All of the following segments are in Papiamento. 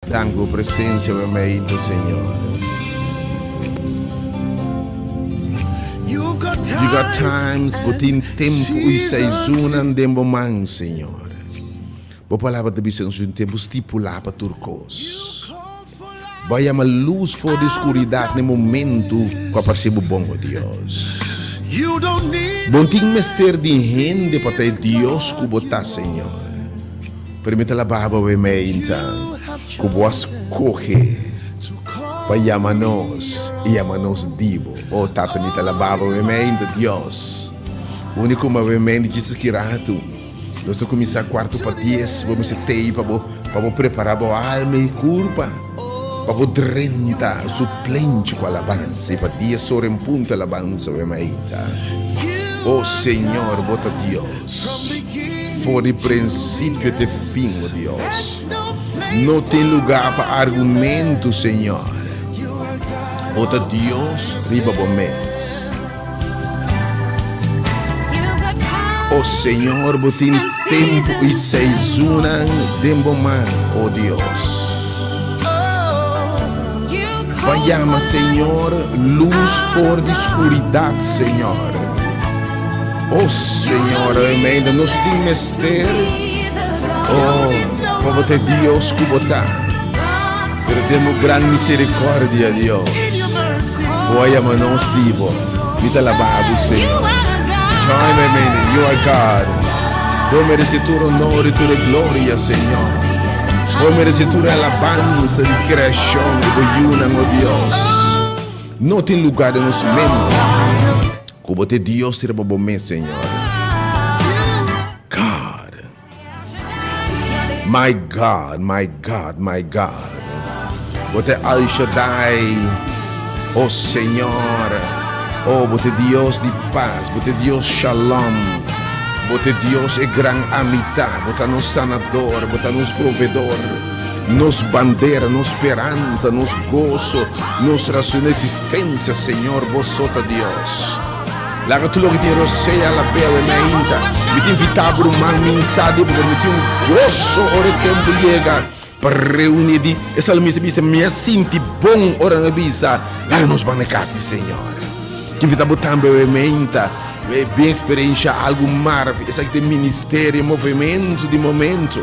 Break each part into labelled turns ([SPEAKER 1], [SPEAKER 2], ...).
[SPEAKER 1] Danki bo presencia awe mainta, Señor.
[SPEAKER 2] You've got
[SPEAKER 1] You got times, bo tin tempu i seizoennan den bo man, Señor. Bo palabra ta bisa nos un tempu stipulá pa tur kos. Bo a yama lus for di skuridat na e momentu ku a parse bo bon, o Dios.
[SPEAKER 2] You don't need
[SPEAKER 1] Bo no tin mester di hende pa ta e Dios ku bo ta, Señor. Pero mi ta laba bo e meinta ku bo a skohe pa yama nos i yama nos di bo. O Tata, mi ta laba bo e meinta, Dios. Úniko ma e meinta djis aki ratu. Nos ta kuminsá kuartu pa dies, bo mester tei pa bo pa bo prepará bo alma i kurpa pa bo drenta su plenchi ku alabansa i pa dies ora en punto alabansa bo e meinta. O Señor, bo ta Dios. For di prinsipio te fin, o Dios. No tin lugá pa argumentu, Señor. Bo ta Dios riba bo mes. O Señor, bo tin tempu i seizoennan den bo man, o Dios. Bo a yama, Señor, lus for di skuridat, Señor. O Señor, amen. Nos tin mester, oh, pa bo ta e Dios ku bo ta. Pero den bo gran misericordia, Dios, bo a yama nos di bo. Mi ta alabá bo, Señor. Join me, amen. You are God. Bo merece tur honor i tur e gloria, Señor. Bo merece tur e alabansa di creacion di bo yunan, o Dios. No tin lugar den nos mente. Ku bo ta e Dios riba bo mes, Señor. God. My God, my God, my God. Bo ta El Shaddai. Oh Señor. Oh, bo ta Dios di pas. Bo ta Dios Shalom. Bo ta Dios e gran amita. Bo ta nos sanador. Bo ta nos proveedor. Nos bandera, nos speransa, nos goso, nos razón de existencia, Señor, bo so ta Dios. Laga tur loke tin rosea alab'é awe mainta. Mi ta invitá bo ruman minsá di bo, mi tin un goso ora e tempu yega pa reuní di e salmista bisa, Mi a sinti bon ora nan a bisa, Laga nos ban na e kas di Señor. Ki invitá bo tambe awe mainta, bin eksperenshá algu maravi. Esaki ta e ministerio, e movementu di momentu.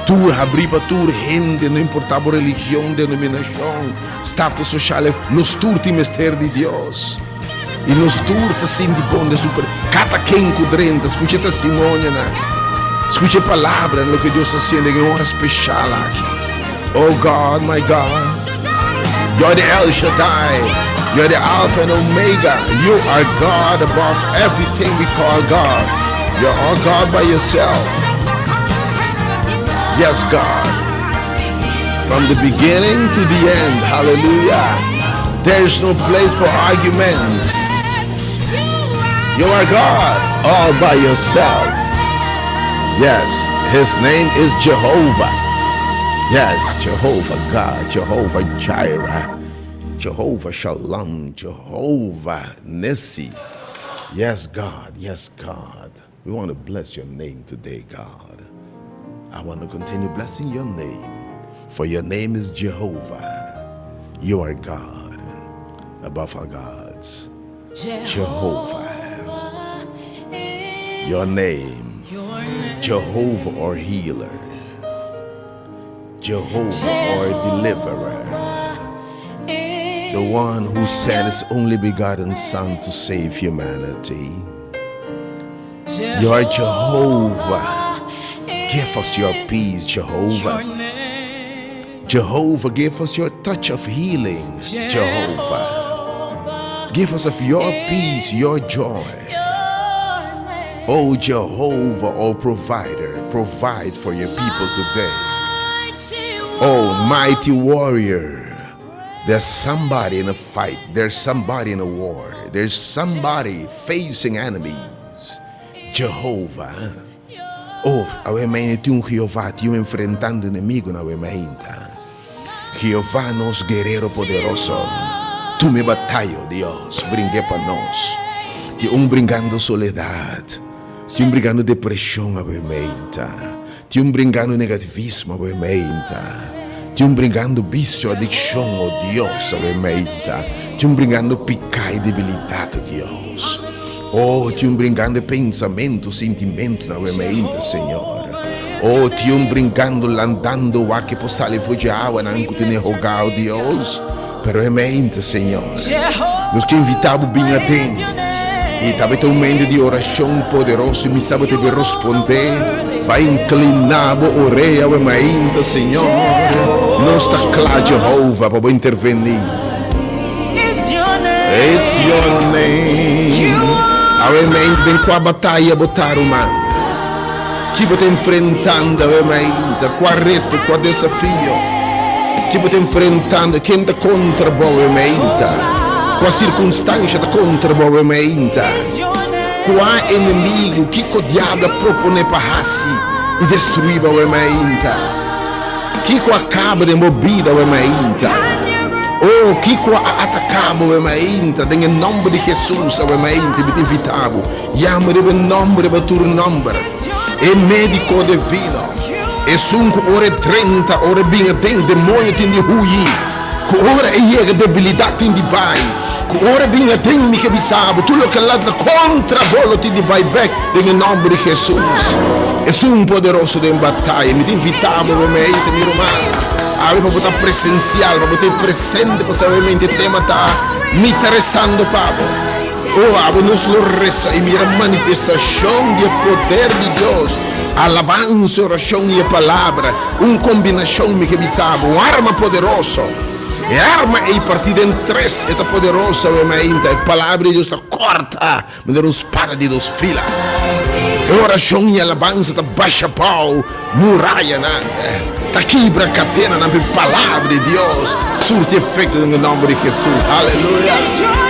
[SPEAKER 1] Tur habrí pa tur hende, no importá bo religion, denominashon, status soshal, nos tur tin mester di Dios. I nos tur ta sinti bon den su pre. Kada ken ku drenta, skucha e testimonionan, skucha e palabranan, loke Dios ta hasiendo den e ora speshal aki. Oh God, my God, You are the El Shaddai, You are the Alpha and Omega, You are God above everything we call God. You are God by yourself. Yes, God. From the beginning to the end. Hallelujah. There is no place for argument. You are God all by yourself. Yes, his name is Jehovah. Yes, Jehovah God, Jehovah Jireh, Jehovah Shalom, Jehovah Nissi. Yes, God, yes, God. We want to bless your name today, God. I want to continue blessing your name, for your name is Jehovah. You are God above all gods. Jehovah. Your name, Jehovah our healer, Jehovah our deliverer, the one who sent his only begotten Son to save humanity. You are Jehovah. Give us your peace, Jehovah. Jehovah, give us your touch of healing, Jehovah. Give us of your peace, your joy. Oh, Jehovah, our provider, provide for your people today. Oh, mighty warrior, there's somebody in a fight, there's somebody in a war, there's somebody facing enemies. Jehovah. Oh, awe mainta tin un Jehová, tin un enfrentando enemigo na awe mainta. Jehová nos guerero poderoso, tuma e bataya, oh Dios, bring'é pa nos. Tin un bringando soledad, tin un bringando depresion awe mainta, tin un bringando negativismo awe mainta. Tin un bringando bisio, adikshon, o Dios, awe mainta. Tin un bringando piká i debilidat, o Dios. O, tin un bringando e pensamentu, sintimentunan awe mainta, Señor. O, tin un bringando, landando wak e por sali for dje awanan ku tene hogá, o Dios. Pero e mente, Señor. Nos ke invitá bo bin aden. I ta ta un mente di orashon poderoso i mi sa bo ta bin rospondé. Bai inkliná bo orea awe mainta, Señor. Nos ta kla, Jehovah, pa bo intervení. It's your name. Awe mainta, den kua bataya bo ta, ruman? Ki bo ta enfrentando awe mainta? Kua reto, kua desafio ki bo ta enfrentando? Ken ta kontra bo awe mainta? Kua sirkunstansha ta kontra bo awe mainta? Kua enemigu, kiko diablo a proponé pa hasi i destruí bo awe mainta? Kiko a kaba den bo bida awe mainta? Oh, kiko a ataká bo awe mainta? Den e nòmber di Hesus awe mainta mi ta invitá bo. Yama riba e nòmber riba tur nòmber, e Médiko Divino, esun ku ora e drenta, ora e bin aden, demoño tin di huyi, ku ora e yega, debilidat tin di bai, ku ora e bin aden, mi ke bisa bo, tur loke lanta kontra bo lo tin di bai bèk den e nòmber di Hesus. Esun poderoso den bataya. Mi ta invitá bo, bo meita, mi ruman, awe pa bo ta presensial, pa bo ta presente, pasobra awe e tema ta, Mi ta resando pa bo. Oh, abo nos lo resa i mira manifestashon di e poder di Dios. Alabansa, orashon i e Palabra, un kombinashon, mi ke bisa bo, un arma poderoso. E arma ei partí den tres, e ta poderoso awe mainta. E Palabra di Dios ta kòrta manera un spada di dos fila. E orashon i alabansa ta basha bou murayanan, ta kibra kadenanan pa e Palabra di Dios surti efekto den e nòmber di Hesus. Aleluya!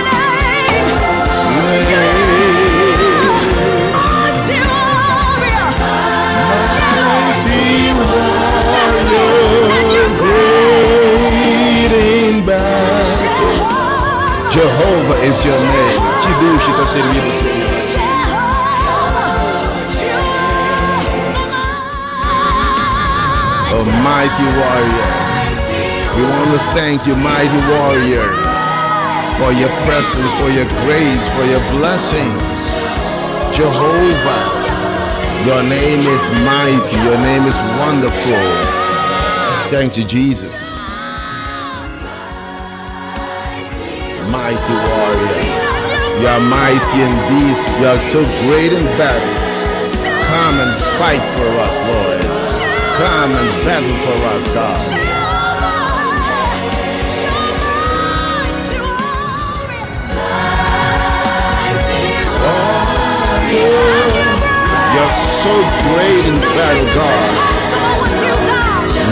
[SPEAKER 1] Jehovah is your name. Ki dushi ta sirbi bo, Señor. Oh, mighty warrior. We want to thank you, mighty warrior, for your presence, for your grace, for your blessings. Jehovah, your name is mighty, your name is wonderful. Thank you, Jesus. Mighty warrior. You are mighty indeed. You are so great in battle. Come and fight for us, Lord. Come and battle for us, God. You're so great in battle, God.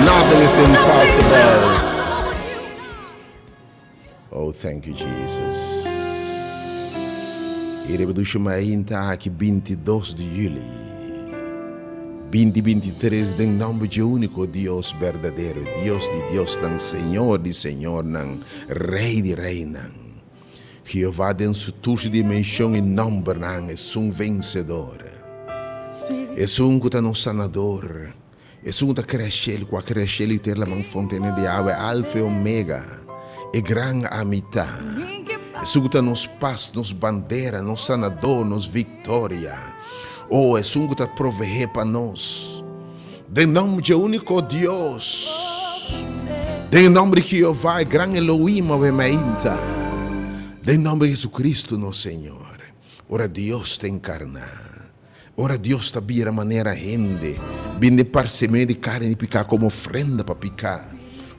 [SPEAKER 1] Nothing is impossible. Oh, thank you, Jesus. I riba dushi mainta aki 22 di juli 2023 den nomber dje úniko Dios berdadero, Dios di diosnan, Señor di señornan, Rey di reynan. Jehová den su tur su dimenshon i nombernan, esun vensedor, esun ku ta nos sanador, Esun ta krea shelu, ku a krea shelu i tera laman fontene di awa, e Alfa i Omega, e gran Ami Ta. Esun ku ta nos pas, nos bandera, nos sanador, nos viktoria. O, esun ku ta proveé pa nos. Den nòmber dje úniko Dios, den e nòmber di Jehová, e gran Elohim, awe mainta, den nòmber di Jesucristo nos Señor, ora Dios ta enkarná. Ora Dios ta bira manera hende, bini parse medio di karni di piká komo ofrenda pa piká.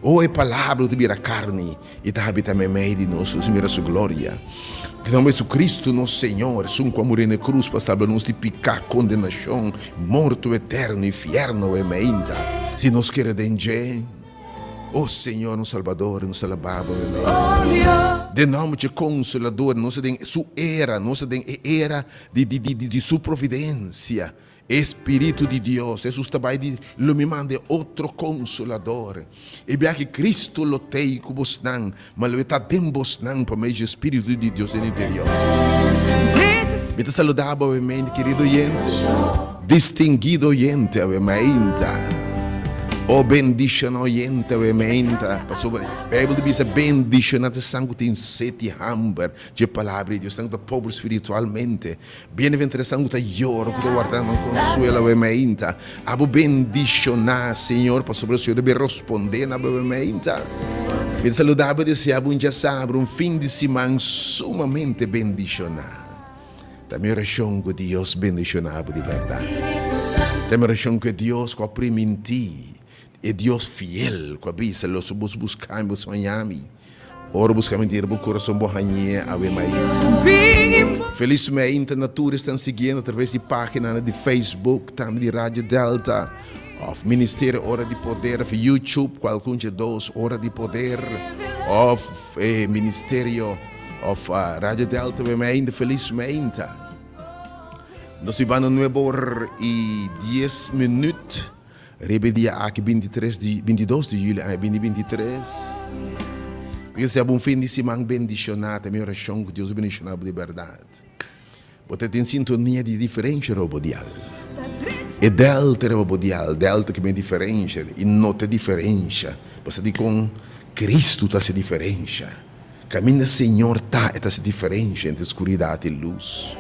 [SPEAKER 1] O e Palabra ku ta bira karni i ta habitá meimei di nos, nos mira Su gloria. Den nòmber di Jesucristo nos Señor, esun ku a muri na e krus pa salba nos di piká, kondenashon, morto eterno i fièrnu awe meinta, si nos kere den dje. O Señor, nos Salbador, nos ta alabá Bo meimei. Den nòmber dje Konsolador, nos ta den Su era, nos ta den e era di di di di su providencia, e Spiritu di Dios. Hesus ta bai di, Lo mi manda e otro Consolador. E bia ki Cristo lo tei ku bosnan, ma lo e ta den bosnan pa medio dje Spiritu di Dios den interior. Mi ta saluda bo awe mainta, kerido oyente, distinguido oyente awe mainta. O bendiciona oyente awe meinta, pasobra Bijbel ta bisa bendiciona ta esnan cu tin sed y hamber dje Palabra di Dios, esnan cu ta pober spiritualmente. Bienaventura esnan cu ta yora, cu ta warda nan consuelo awe meinta. Abo bendiciona, Señor, pasobra Señor ta bin rosponde na bo awe meinta. Mi ta saluda bo y desea bo un djasabra, un fin di siman sumamente bendiciona. Ta mi orashon ku Dios bendishoná bo di bèrdat. Ta mi orashon ku e Dios ku a primintí, e Dios fiel ku a bisa, Lo su bos buska mi, bo soña mi. Ora buska mi den bo kurason, bo hañ'é awe mainta. Felis mainta na tur esnan siguiendo atraves di páginanan di Facebook, tambe di Radio Delta, òf Ministerio Ora di Poder, òf YouTube, kualkun dje dos, Ora di Poder, òf e Ministerio. Of Radio Delta we meinta feliz meinta. Nos bibando nuebe or y dies minuut riba e dia aki 23 di 22 di juli aña 2023. Mi desea bo un fin di siman bendiciona, ta mi oracion cu Dios bendiciona bo di berdad. Bo ta den sintonia di diferencia riba bo dial. E Delta riba bo dial, Delta ke men diferencia y no ta diferencia, pasobra dicon Cristo ta haci diferencia. Kaminda Señor ta, e ta hasi diferensha entre skuridat i lus.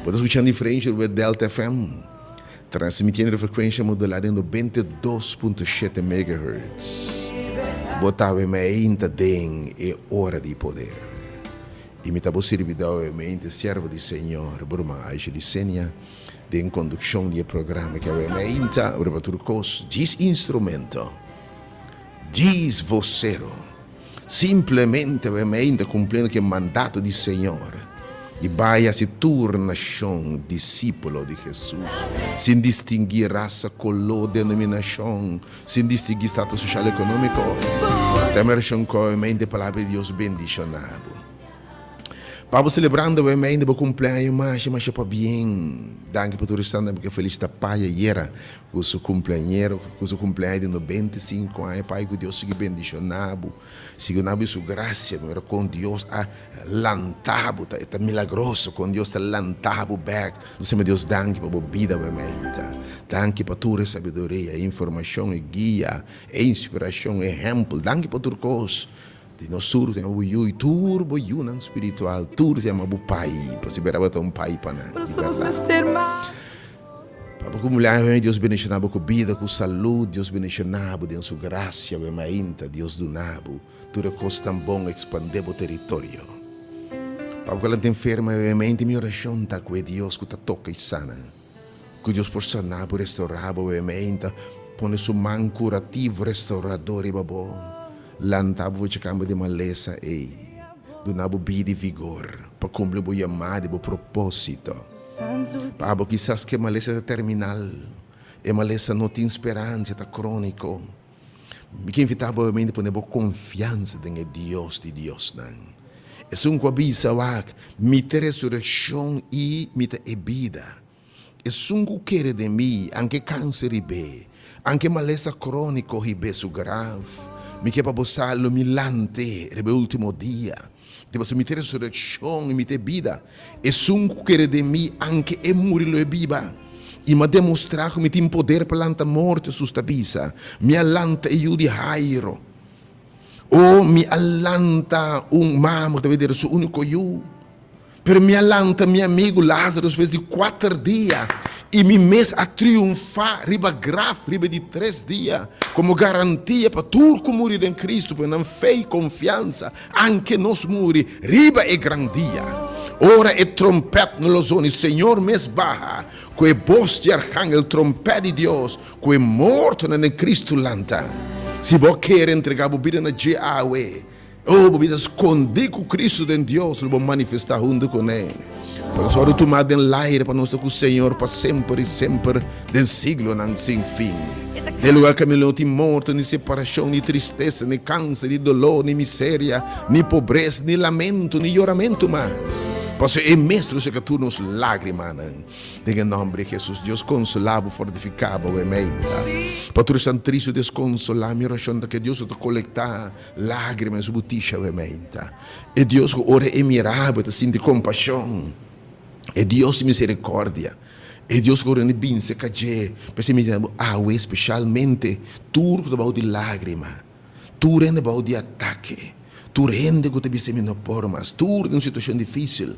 [SPEAKER 1] Bo ta skuchando Diferensha riba Delta FM, transmitiendo riba frekuensha modulá den 92.7 megahertz. Bo ta awe meinta den e ora di poder. I mi ta bo sirbidó awe meinta, siervo di Señor, bo ruman Aisha Licenia, den kondukshon di e programa ki awe meinta riba tur kos djis instrumento, djis vosero. Simplemente bo meinta cumpliendo cu e mandato di Señor di bai haci tur nacion discipulo di Jesus, sin distingui rasa, color, denominacion, sin distingui status social economico. Ta e merecion cu awe meinta e Palabra di Dios bendiciona bo. Pa bo celebrando awe meinta bo cumpleaños masha masha pabien. Danki pa tur esnan tambe cu a felicita Pai ayera Ku su kumpleañero, ku su kumpleaño di 95 aña, Pai ku Dios sigui bendishoná bo, sigui duna bo su grasia, mira kon Dios a lanta bo, ta ta milagroso kon Dios ta lanta bo bèk. Nos ta Dios danki pa bo bida bo meinta, danki pa tur e sabiduria, e informashon, e guia, e inspirashon, e ehèmpel, danki pa tur kos. Di nos tur ta yama bo yu i tur bo yunan spiritual tur ta yama bo Pai, pasobra bo ta un Pai pa nan, di bèrdat. Pa bo cumpleaños hoy Dios bendiciona bo cu bida cu salud Dios bendiciona bo den su gracia bo mainta Dios duna bo tur e cos tan bon expande bo territorio pa bo cu ta enfermo hoy mainta mi oracion ta cu e Dios cu ta toca y sana cu Dios por sana bo restaura bo hoy mainta pone su man curativo restaurador riba bo lanta bo fochi cambio di malesa ey duna bo bida y vigor pa cumpli bo yamada y bo proposito. Pa abo kisas ku e malesa ta terminal, e malesa no tin speransa, e ta króniko. Mi ke invitá bo obviamente pone bo konfiansa den e Dios di diosnan. Esun ku a bisa, Wak, mi ta e resurekshon i mi ta e bida. Esun ku kere den mi, anke kanser rib'é, anke malesa króniko hib'é su graf, mi ke pa bo sa lo mi lant'é riba e último dia. Di pasobra mi ta e resurekshon i mi ta e bida. Esun ku kere den mi, anke e muri lo e biba. I mi a demostrá ku mi tin poder pa lanta morto, Hesus ta bisa. Mi a lanta e yu di Jairo. O mi a lanta un mama ku tabata dera su úniko yu. Pero mi a lanta mi amigu Lázaro despues di kuater dia, i mi mes a triunfá riba graf riba di tres dia, komo garantia pa tur ku muri den Kristu pone nan fe i konfiansa, anke nos muri, riba e gran dia. Ora e trompèt no lo zona i Señor mes baha ku e bos di arhangel, trompèt di Dios, ku e mortonan den Kristu lanta. Si bo kere entregá bo bida na dje awe, Oh, bo bida skondí ku Kristu den Dios, lo bo manifestá huntu kuné. Pa nos wòrdu tumá den laire pa nos ta ku Señor pa semper i semper den siglonan sin fin. Den lugá kaminda no tin morto, ni separashon, ni tristesa, ni kansa, ni doló, ni miseria, ni pobresa, ni lamento, ni yoramentu mas. Pasobra e mes lo seka tur nos lágrimanan. Den e nòmber di Hesus, Dios konsolá bo, fortifiká bo, e meinta. Pa tur esnan tristu, deskonsolá, mi orashon ta ke Dios lo ta kolektá Lágrima su butisha awe meinta. E Dios ku ora e mira bo ta sinti kompashon. E Dios di miserikòrdia. E Dios ku rende binse ka dje. P'esei mi ta bo awe speshalmente tur ku ta bou di lágrima, tur hende bou di atake, tur hende ku ta bisa mi no por mas, tur den un situashon difísil.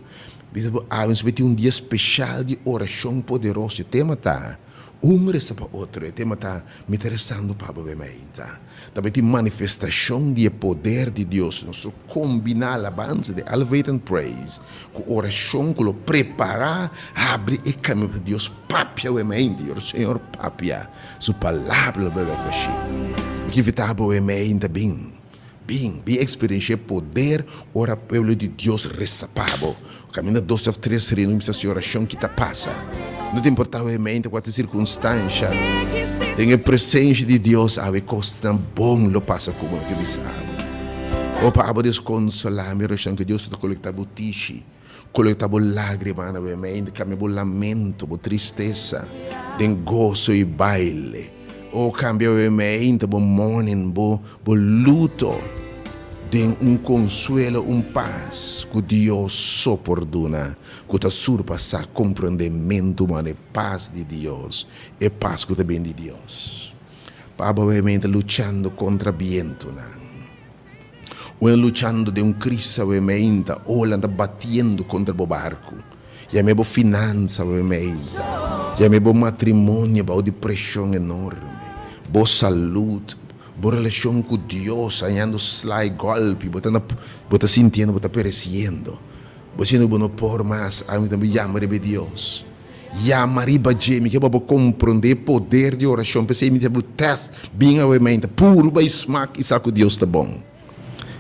[SPEAKER 1] Mi ta bo awe nos mester tin un dia speshal di orashon poderoso. E tema ta, Un resa pa otro. E tema ta, Mi ta resando pa bo bemainta. Ta bai tin manifestashon di e poder di Dios. Nos lo kombiná alabansa di Elevate and Praise ku orashon ku lo prepará habri e kaminda pa Dios papia wemeinta. I ora Señor papia, Su palabra lo bai bek bashí. Mi ke invitá bo wemeinta bin, bin, bin eksperenshá e poder ora pueblo di Dios resa pa bo. Kaminda dos òf tres reuní bisa si orashon ki ta pasa. No ta importá obviamente kua ta e sirkunstansha, den e presensha di Dios awe kosnan bon lo pasa ku bo, mi ke bisa bo. O pa abo deskonsolá, mi orashon ku Dios ta kolektá bo tishi, kolektá bo lágrimanan obviamente, kambia bo lamento, bo tristesa den goso i baile. O kambia obviamente bo mourning, bo Bo luto den un konsuelo, un pas ku Dios so por duna, ku ta surpasá komprondementu humano, e pas di Dios, e pas ku ta bin di Dios. Pa abo obviamente luchando kontra bientunan, o luchando den un kris obviamente, olanan ta batiendo kontra bo barku, yam'é bo finansa obviamente, yam'é bo matrimonio bou di preshon enorme, bo salud, Bo relashon ku Dios hañando sla i gòlpi, bo ta na, bo ta sintiendo bo ta peresiendo. Bo sinti ku bo no por mas, ami ta yama riba e Dios. Yama riba dje, mi ke pa bo komprondé e poder di orashon, p'esei mi ta bo tèst bin awe mainta, purba i smak i sa ku Dios ta bon.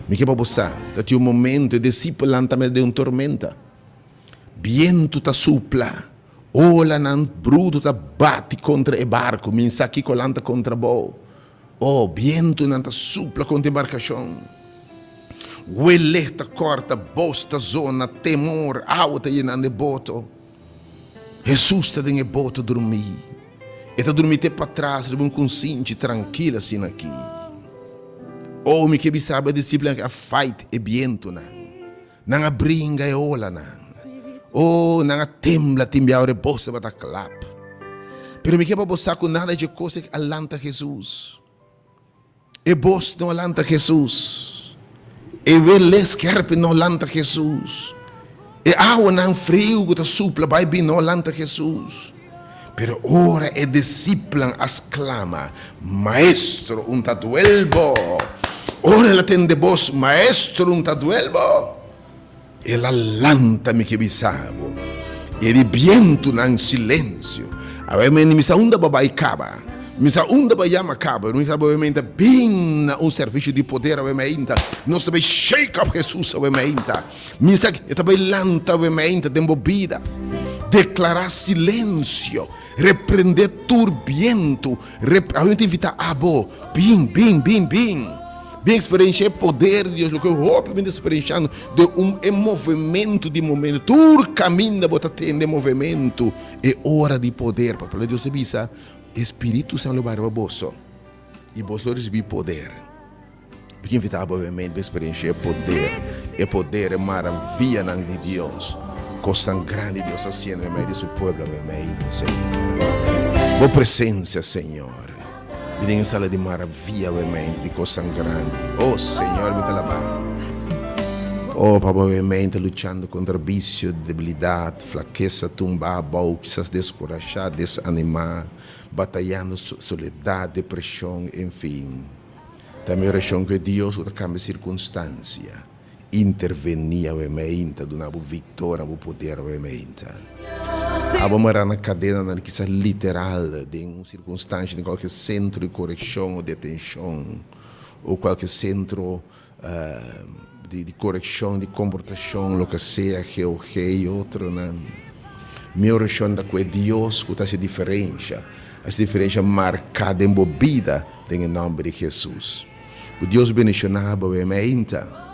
[SPEAKER 1] Mi ke pa bo sa, ta tin un momento e disipelnan ta mete den un tormenta. Bientu ta supla, Olanan brutu ta bati kontra e barku, mi sa kiko lanta kontra bo. O, bientunan ta supla kontra e embarkashon. Welek ta kòrta, bos ta zona, temor, awa ta yenando e boto. Hesus ta den e boto drumí. E ta drumí te patras riba un konsinchi trankil asina aki. O, mi ke bisa bo e disipelnan a fight e bientunan. Nan a bringa e olanan. Oh, nan a tembla tin bia ora e bos tabata klap. Pero mi ke pa bo sa ku nada dje kos ei a lanta Hesus. E bos no a lanta Hesus. E wele skerpi no a lanta Hesus. E awanan friu ku ta supla bai bin no a lanta Hesus. Pero ora e disipelnan a sklama, Maestro, un ta duel bo! Ora el a tende bos, Maestro, un ta duel bo! El a lanta, mi ke bisa bo, i e di bientunan silensio. Awe mi mi sa unda bo bai kaba, mi sa unda bo yama kaba, mi sa bo meinta bin na un servisio di poder awe meinta, nos ta bai shake up Jesus awe meinta. Mi sa e ta bai lanta awe-meinta den bo bida. Deklará silensio, reprendé tur bientu. Rep, awe mi ta invitá abo, bin, bin, bin, bin. Bin eksperenshá e poder di Dios, loke hopi mi ta eksperenshando den un e movementu di momento. Tur kaminda bo ta tende movementu, e ora di poder. Pasobra Dios ta bisa, E Spiritu Santu lo bai riba boso, i boso lo risibí poder. Mi ke invitá bo obviamente pa experiencia e poder, e poder, e maravianan di Dios. Kosnan grandi Dios ta hasiendo meimei di su pueblo meimei, Señor. Bo presencia, Señor. Mi den e sala di maravia obviamente, di kosnan grandi. Oh, Señor, mi ta alabá bo. Oh, pa bo obviamente luchando kontra bisio, debilidad, flakesa, tumbá abou, kisas deskurashá, desanimá, batayando soledad, depreshon, enfin. Ta mi orashon ku e Dios ku ta kambia sirkunstansia intervení awe meinta, duna bo viktoria, bo poder awe meinta. Abo mará na kadenanan kisas literal den un sirkunstansia den kualke sentro di korekshon o detenshon o kualke sentro di korekshon di komportashon loke sea, GOG i otronan. Mi orashon ta ku e Dios ku ta hasi diferensha, hasi diferensha marká den bo bida den e nòmber di Hesus. Ku Dios bendishoná bo e meinta.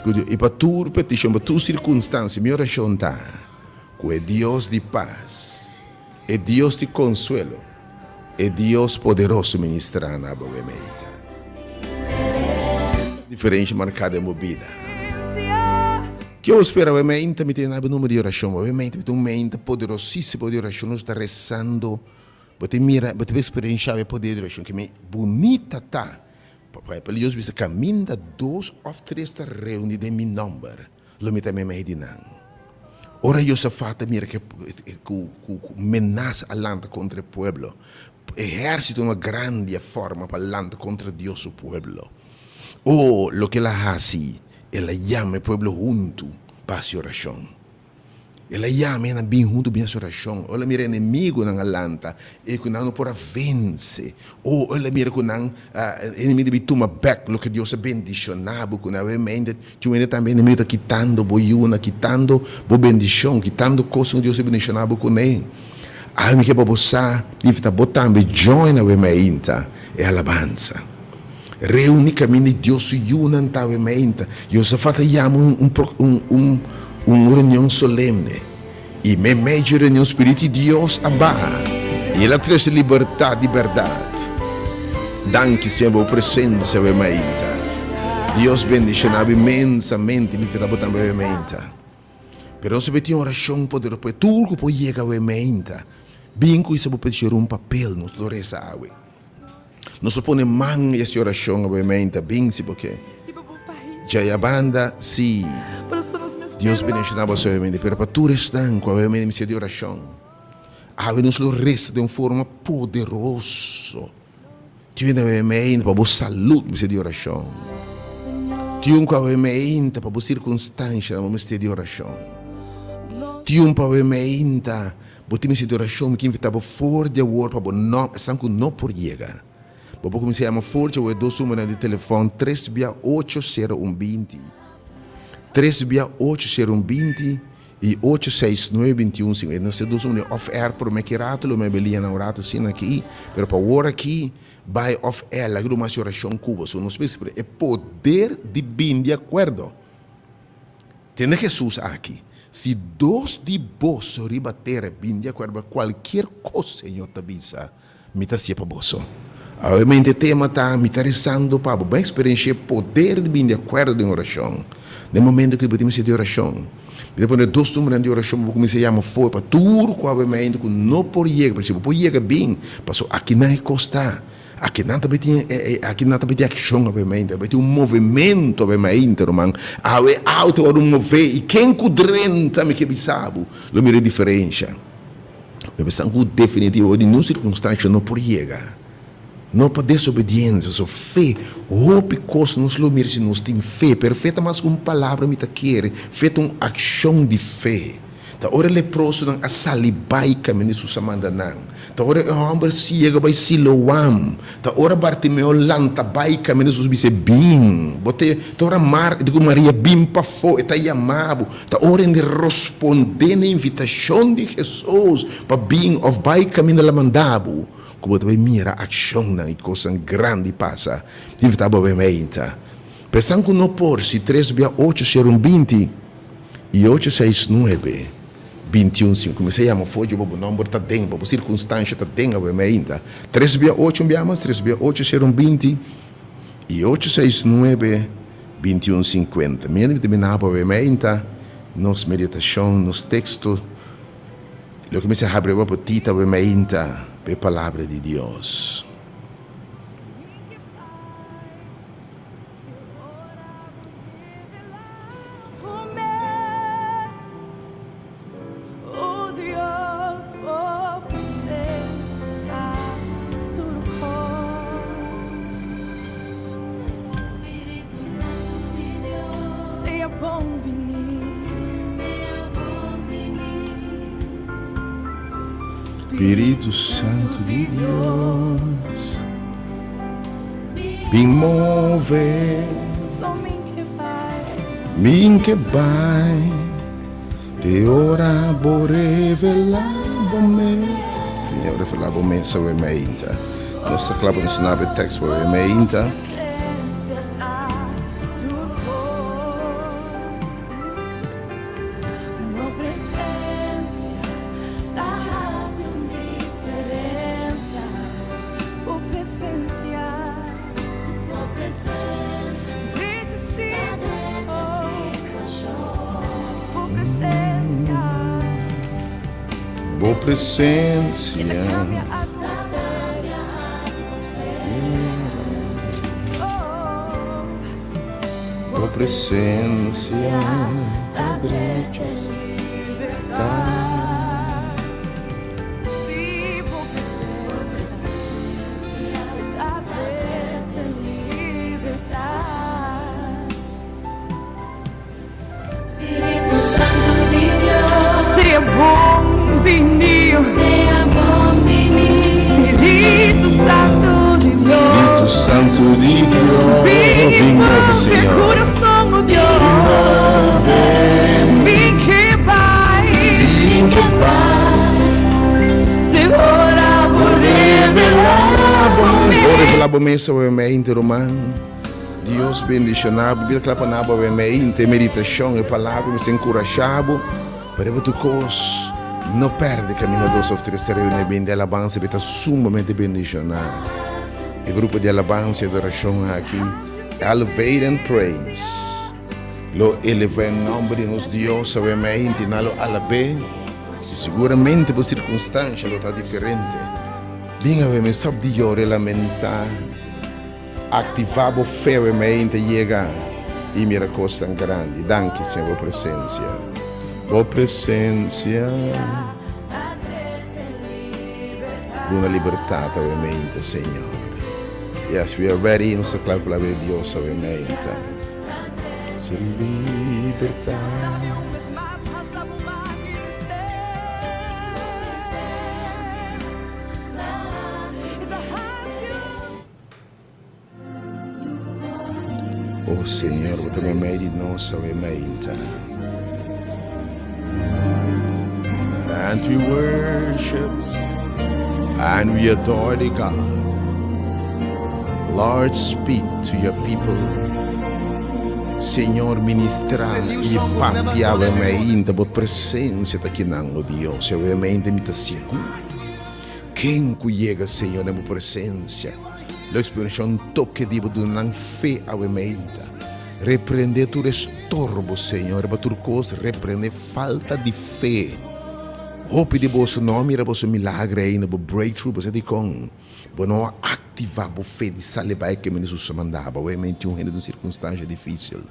[SPEAKER 1] Ku Dios, i pa tur petishon, pa tur sirkunstansia, mi orashon ta ku e Dios di pas, e Dios di konsuelo, E Dios poderoso ministrá na bo mente. Diferensha marká den bo bida. Ke bo spera awe meinta? Mi ta yena bo number di orashon. Awe meinta mi ta un meinta poderosísimo di orashon. Nos ta resando. Bo ta mira, bo ta eksperensha e poder di orashon. Ke mi bunita ta. Pa Dios bisa, kaminda dos òf tres ta reuní den mi nòmber, lo mi ta meimei di nan. Ora Josafat a mira ku menasa a lanta kontra e pueblo, ehérsitonan grandi a forma pa lanta kontra Dios su pueblo. O, loke el a hasi, el a yama e pueblo huntu pa hasi orashon. El a yama e nan bin huntu bin hasi orashon. Ora el a mira enemigunan a lanta i ku nan no por a vense. O, el a mira ku nan enemigu ta bin tuma bèk loke Dios a bendishoná bo ku nan. Obviamente, tin hende tambe enemigu ta kitando bo yunan, kitando bo bendishon, kitando kosnan ku Dios a bendishoná bo kuné. Awe mi ke pa bo sa, invitá bo tambe join awe mainta e alabansa. Reuni kaminda di Dios su yunan ta awe mainta. Josafat a yama un un reunion solemne, i meimei dje reunion Spiritu di Dios a baha, i el a trese libertat di bèrdat. Danki, Señor, pa bo presensia awe mainta. Dios bendishoná bo inmensamente. Mi invitá bo tambe awe mainta. Pero nos a tin orashon poderoso pa tur ku por yega awe mainta. Bin ku isa bo pidi un papel, nos lo resa awe. Nos lo pone man i hasi orashon awe mainta. Bin si bo ke. Djaya banda, si. Dios bendishoná boso awe mainta. Pero pa tur esnan ku awe mainta mester di orashon, awe nos lo resa den un forma poderoso. Tin un awe mainta pa bo salud mester di orashon. Tin un ku awe mainta pa bo sirkunstanshanan bo mester di orashon. Tin un pa awe mainta Bo tin mester di orashon, mi ke invitá bo for di awor pa bo no, esnan ku no por yega. Bo por kuminsá yama for di awor e dos numbernan di telefòn, tres bia ocho sero un binti, tres bia ocho sero un binti i ocho seis nuebe binti un sinku. E nos e dos number off air promé ki rato lo mebe liña nan un rato asina aki, pero pa awor aki bai off air laga duna mas orashon ku bo. So nos mester e poder di bin di akuerdo. Tende Hesus aki, Si dos di boso riba tera bin di akuerdo pa kualkier kos Señor ta bisa, mi ta hasié pa boso. Obviamente e tema ta, mi ta resando pa bo. Bo a eksperenshia e poder di bin di akuerdo den orashon. Den momento ku bo tin mester di orashon, mi ta pone dos numbernan di orashon pa bo kuminsá yama for pa tur ku obviamente ku no por yega, pero si bo por yega bin, pasobra akinan e kos ta. Aki nan ta bay tin aki nan ta bay tin accion awe mainta, bay tin un movimento awe mainta ruman. Awe auto wòrdu move i ken ku drenta mi ke bisa bo lo mira e diferensha. Mi pensa ku definitivo di ningun sirkunstansha no por yega. No pa desobediensia, pasobra fe, hopi kos nos lo mira si nos tin fe, pero fe ta mas ku un palabra mi ta kere, fe ta un akshon di fe. Ta ora e leprosonan a sali bai kaminda Hesus a manda nan. Ta ora e hòmber siego bai Siloam. Ta ora Bartimeo lanta bai kaminda Hesus bis'é, Bin. Bo te. Ta ora Mar di ku Maria bin pafó, e ta yama bo. Ta ora hende rospondé na invitashon di Hesus pa bin òf bai kaminda el a manda bo, ku bo ta bai mira akshonnan i kosnan grandi pasa. Tin invitá bo bai meinta. Pesan ku no por si tres bia ocho ser un 20 i ocho seis nuebe 21 si kuminsá yama afó dje bo bo nòmber ta den bo bo sirkunstansha ta den awe meinta tres bia ocho un bia mas tres bia ocho ser un 20 i ocho seis nuebe 21 50 mi ta bini abo awe meinta nos meditashon nos teksto loke mi sa habri bo apetito awe meinta pa e palabra di Dios. Spiritu Santu di Dios. Bin move Min ke bai Te ora bo revela bo mes Señor revela bo mes awe mainta Nos ta kla pa nos naba e tekst pa awe mainta. presencia. Bo presencia ta drecha libertad.
[SPEAKER 3] Sea bon bini, Spiritu Santu di Dios.
[SPEAKER 1] Spiritu Santu di Dios.
[SPEAKER 3] Bin
[SPEAKER 1] Bin move,
[SPEAKER 3] move
[SPEAKER 1] Señor.
[SPEAKER 3] kurason, o Dios. Mi ke bai.
[SPEAKER 1] Bin ke bai.
[SPEAKER 3] Te ora bo revelá bo mes.
[SPEAKER 1] Bo revelá bo mes awe mente, ruman. Dios bendiciona bo bira kla pa na bo awe mente meditacion e palabra mester encurasha bo pa riba tur cos no perde caminda dos of tres ta reuni bende alabansa bo ta sumamente bendiciona e grupo di alabansa y adoracion aki Elevate and Praise lo eleva e nomber di nos Dios awe mente nan lo alabe y seguramente bo circunstancia lo ta diferente bin awe mente stop di yora y lamenta. Aktivá bo fe awe mei ta yega i mira kosnan grandi. Danki Señor bo presensia. Bo presensia duna libertat awe mei ta Señor. Yes, we are ready. Nos ta kla pa palabra di Dios awe mei ta. Libertat. O Señor, bo ta meimei di nos awe mainta. And we worship and we adore the God. Lord, speak to your people. Señor, ministra i papia awe mainta. Bo presencia ta kinan, o Dios. Awe mainta mi ta sigur. Ken ku yega, Señor, den bo presensia, lo eksperenshá un toke di bo duna nan fe awe meinta. Reprendé tur estorbo, Señor, riba tur kos, reprendé falta di fe. Hopi di boso no a mira boso milagre ainda, bo breakthrough, bo sa dikon? Bo no a aktivá bo fe di sali bai kaminda Hesus a manda bo. Awe meinta tin un hende den un sirkunstansia difísil.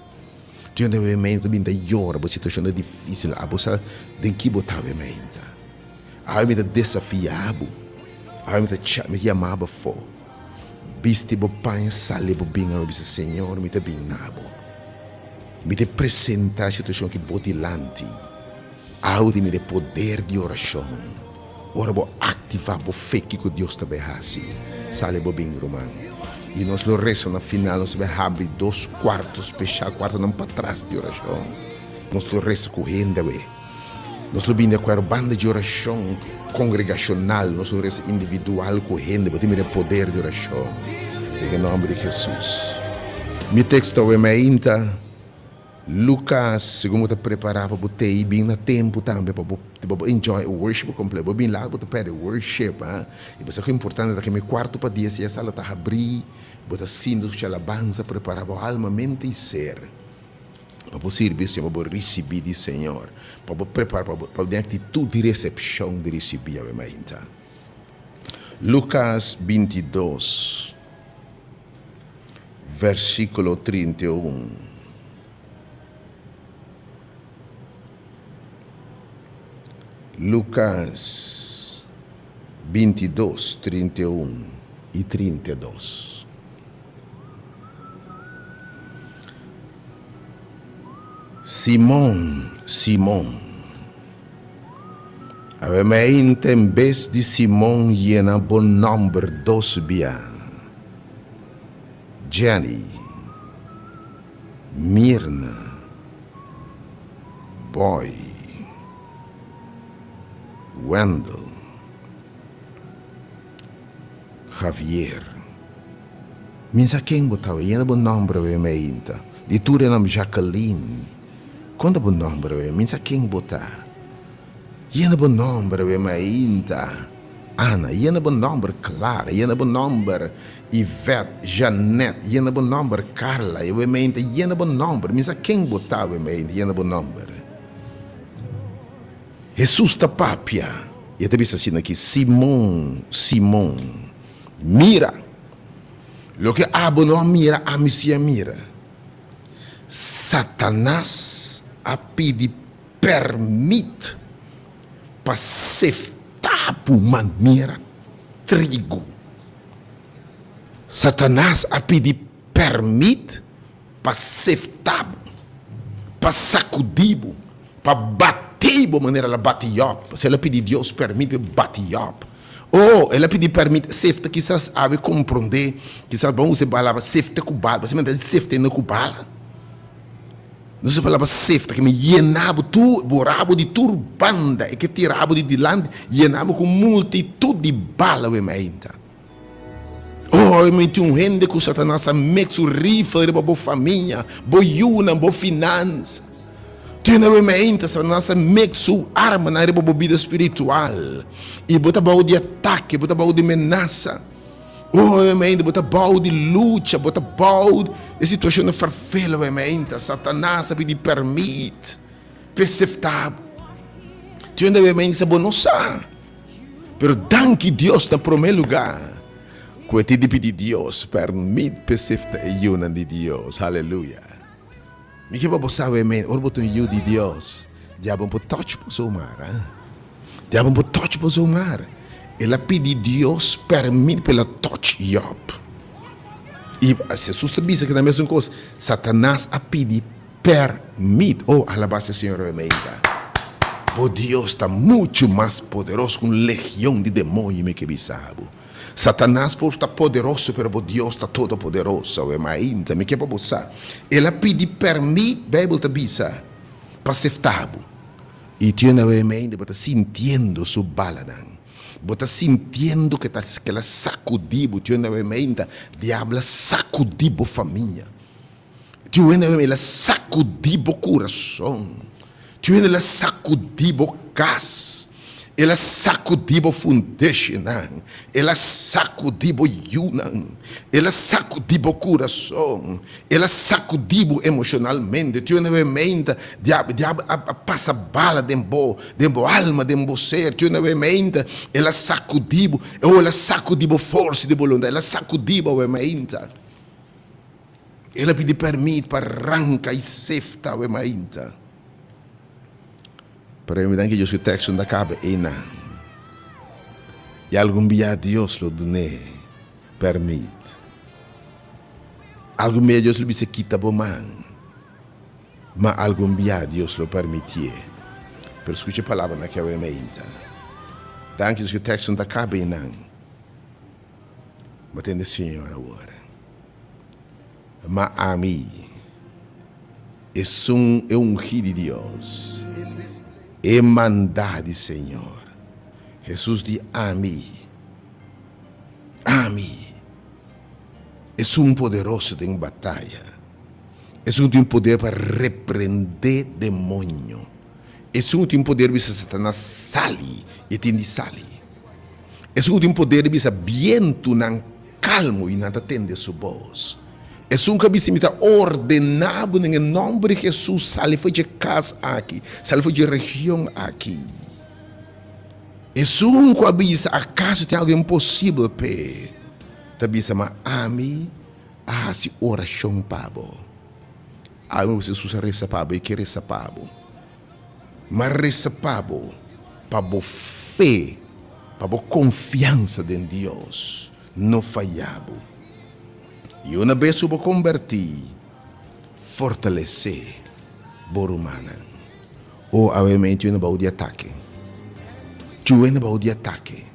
[SPEAKER 1] Tin un hende awe meinta ta bin ta yora, bo situashon ta difísil, abo sa den ki bo ta awe meinta. Awe mi ta desafia bo, awe mi ta mi ta yama bo afó. Bisti bo paña, sali bo bin awe bisa, Señor, mi ta bin na bo. Mi ta presenta e situashon aki bo dilanti. Awe tin mi e poder di orashon. Ora bo aktivá bo fe kiko Dios ta bai hasi, sali bo bin, ruman. I nos lo resa na final, nos ta bai habri dos kuarto speshal, kuartonan patras di orashon. Nos lo resa ku hende awe. Nos lo bini akuerdo banda di orashon kongregashonal, nos lo resa individual ku hende, bo tin mira e poder di orashon den e nòmber di Hesus. Mi teksto awe mainta, Lukas, segun bo ta prepará pa bo tei, bin na tempu tambe pa bo pa bo enjoy e worship kompleto. Bo bin laat bo ta pèrdè worship, ha. I bo sa ku importante ta ke mi kuarto pa dies ya sala ta habrí, bo ta sinti skucha alabansa, prepará bo alma, mente i ser. Pa bo sirbi Señor, pa bo ricibi di Señor, pa bo prepara, pa bo den actitud di recepcion di ricibi awe mainta. Lucas 22, versiculo 31. Lucas 22, 31 y 32. Simon, Simon. Awe mainta en bes di Simon yena bo nomber dos bia. Jenny, Mirna, Boy, Wendell. Javier. Mi sa ken bo ta, yena bo nomber awe meinta. Di tur e nomber Jacqueline. Kon ta bo nomber awe? Mi sa ken bo ta. Yena bo nomber awe meinta. Ana, yena bo nomber Clara, yena bo nomber Yvette, Jeanette, yena bo nomber Carla awe meinta, yena bo nomber. Mi sa ken bo ta awe meinta, yena bo nomber. Hesus ta papia. I e ta bisa asina aki, Simon, Simon, mira! Loke abo no a mira, ami si a mira. Satanas a pidi pèrmit pa sefta bo manera trigu. Satanas a pidi pèrmit pa sefta bo, pa sakudí bo, pa batí bo manera el a bati Jòb. Pasobra el a pidi Dios pèrmit pa e bati Jòb. Oh, el a pidi pèrmit, sefta kisas awe komprondé, kisas bo a usa e palabra sefta ku bala, pasobra mi ta sefta hende ku bala. Nos usa e palabra sefta ke mi yena bo tur, bora bo di tur banda, e ke tira bo di dilanti, yena bo ku multitut di bala awe mainta. Oh, mi tin un hende ku Satanas a mek su rifle riba bo famia, bo yunan, bo finansa. Tin awe mainta Satanas a mek su armanan riba bo bida spiritual. I bo ta bou di atake, bo ta bou di menasa. Oh, awe mainta bo ta bou di lucha, bo ta bou di situashonnan ferfel awe mainta. Satanas a pidi permit p'e sefta bo. Tin awe mainta bo no sa. Pero danki Dios na prome luga cu e tin di pidi Dios permit p'e sefta e yiunan di Dios. Haleluya. Mi ke pa bo sabe men ora bo ta un yiu di Dios diabel no por touch bo zomaar ha. Diabel no por touch bo zomaar. El a pidi Dios permit p'el a touch Job. Y Jesus ta bisa keda mesun cos, Satanas a pidi Permit. Oh, alabá sea Señor Remeita. Bo Dios ta muchu mas poderoso ku un legion di demoño, mi ke bisa bo. Satanas por ta poderoso, pero bo Dios ta todopoderoso. Awe mainta, mi ke pa bo sa. El a pidi permit, Bijbel ta bisa, pa sefta bo. I tin awe mainta bo ta sintiendo su balanan. Bo ta sintiendo ke ta, ke el a sakudí bo. Tin awe mainta, diabel a sakudí bo famia. Tin hende el a sakudí bo kurason. Tin hende el a sakudí bo kas. El a sakudí bo fundeshinan. El a sakudí bo yunan. El a sakudí bo kurason. El a sakudí bo emoshonalmente. Tin hende meinta diabel diabel a pasa bala den bo, den bo alma, den bo ser. Tin hende meinta el a sakudí bo. Oh, el a sakudí bo forsa di boluntat. El a sakudí bo awe meinta. El a pidi pèrmit pa ranka i sefta awe mainta. Pero e midan ki Dios ku teksto no ta kaba einan. I algun bia Dios lo dun'é pèrmit. Algun bia Dios lo bisa kita bo man. Ma algun bia Dios lo pèrmitié. Pero skucha e palabranan aki awe mainta. Danki Dios ku teksto no ta kaba einan. Bo tende Señor awor. Ma ami, esun e ungí di Dios, e mandá di Señor. Hesus di, Ami, ami, esun poderoso den bataya, esun ku tin poder pa reprendé demoño, esun ku tin poder bisa Satanas sali, i e tin di sali. Esun ku tin poder di bisa bientunan kalmu i nan ta tende su bos. Esun ku a bisa mi ta ordená bo den e nòmber di Hesus sali for dje kas aki, sali for dje region aki. Esun ku a bisa akaso tin algu imposibel p'e? Ta bisa ma ami a hasi orashon pa bo. Ami ku Hesus a resa pa bo, e ke resa pa bo. Ma resa pa bo, pa bo fe, pa bo konfiansa den Dios no faya bo. I una bes ku bo kombertí, fortalesé bo rumannan. O awe mei tin bou di atake. Tin bou di atake.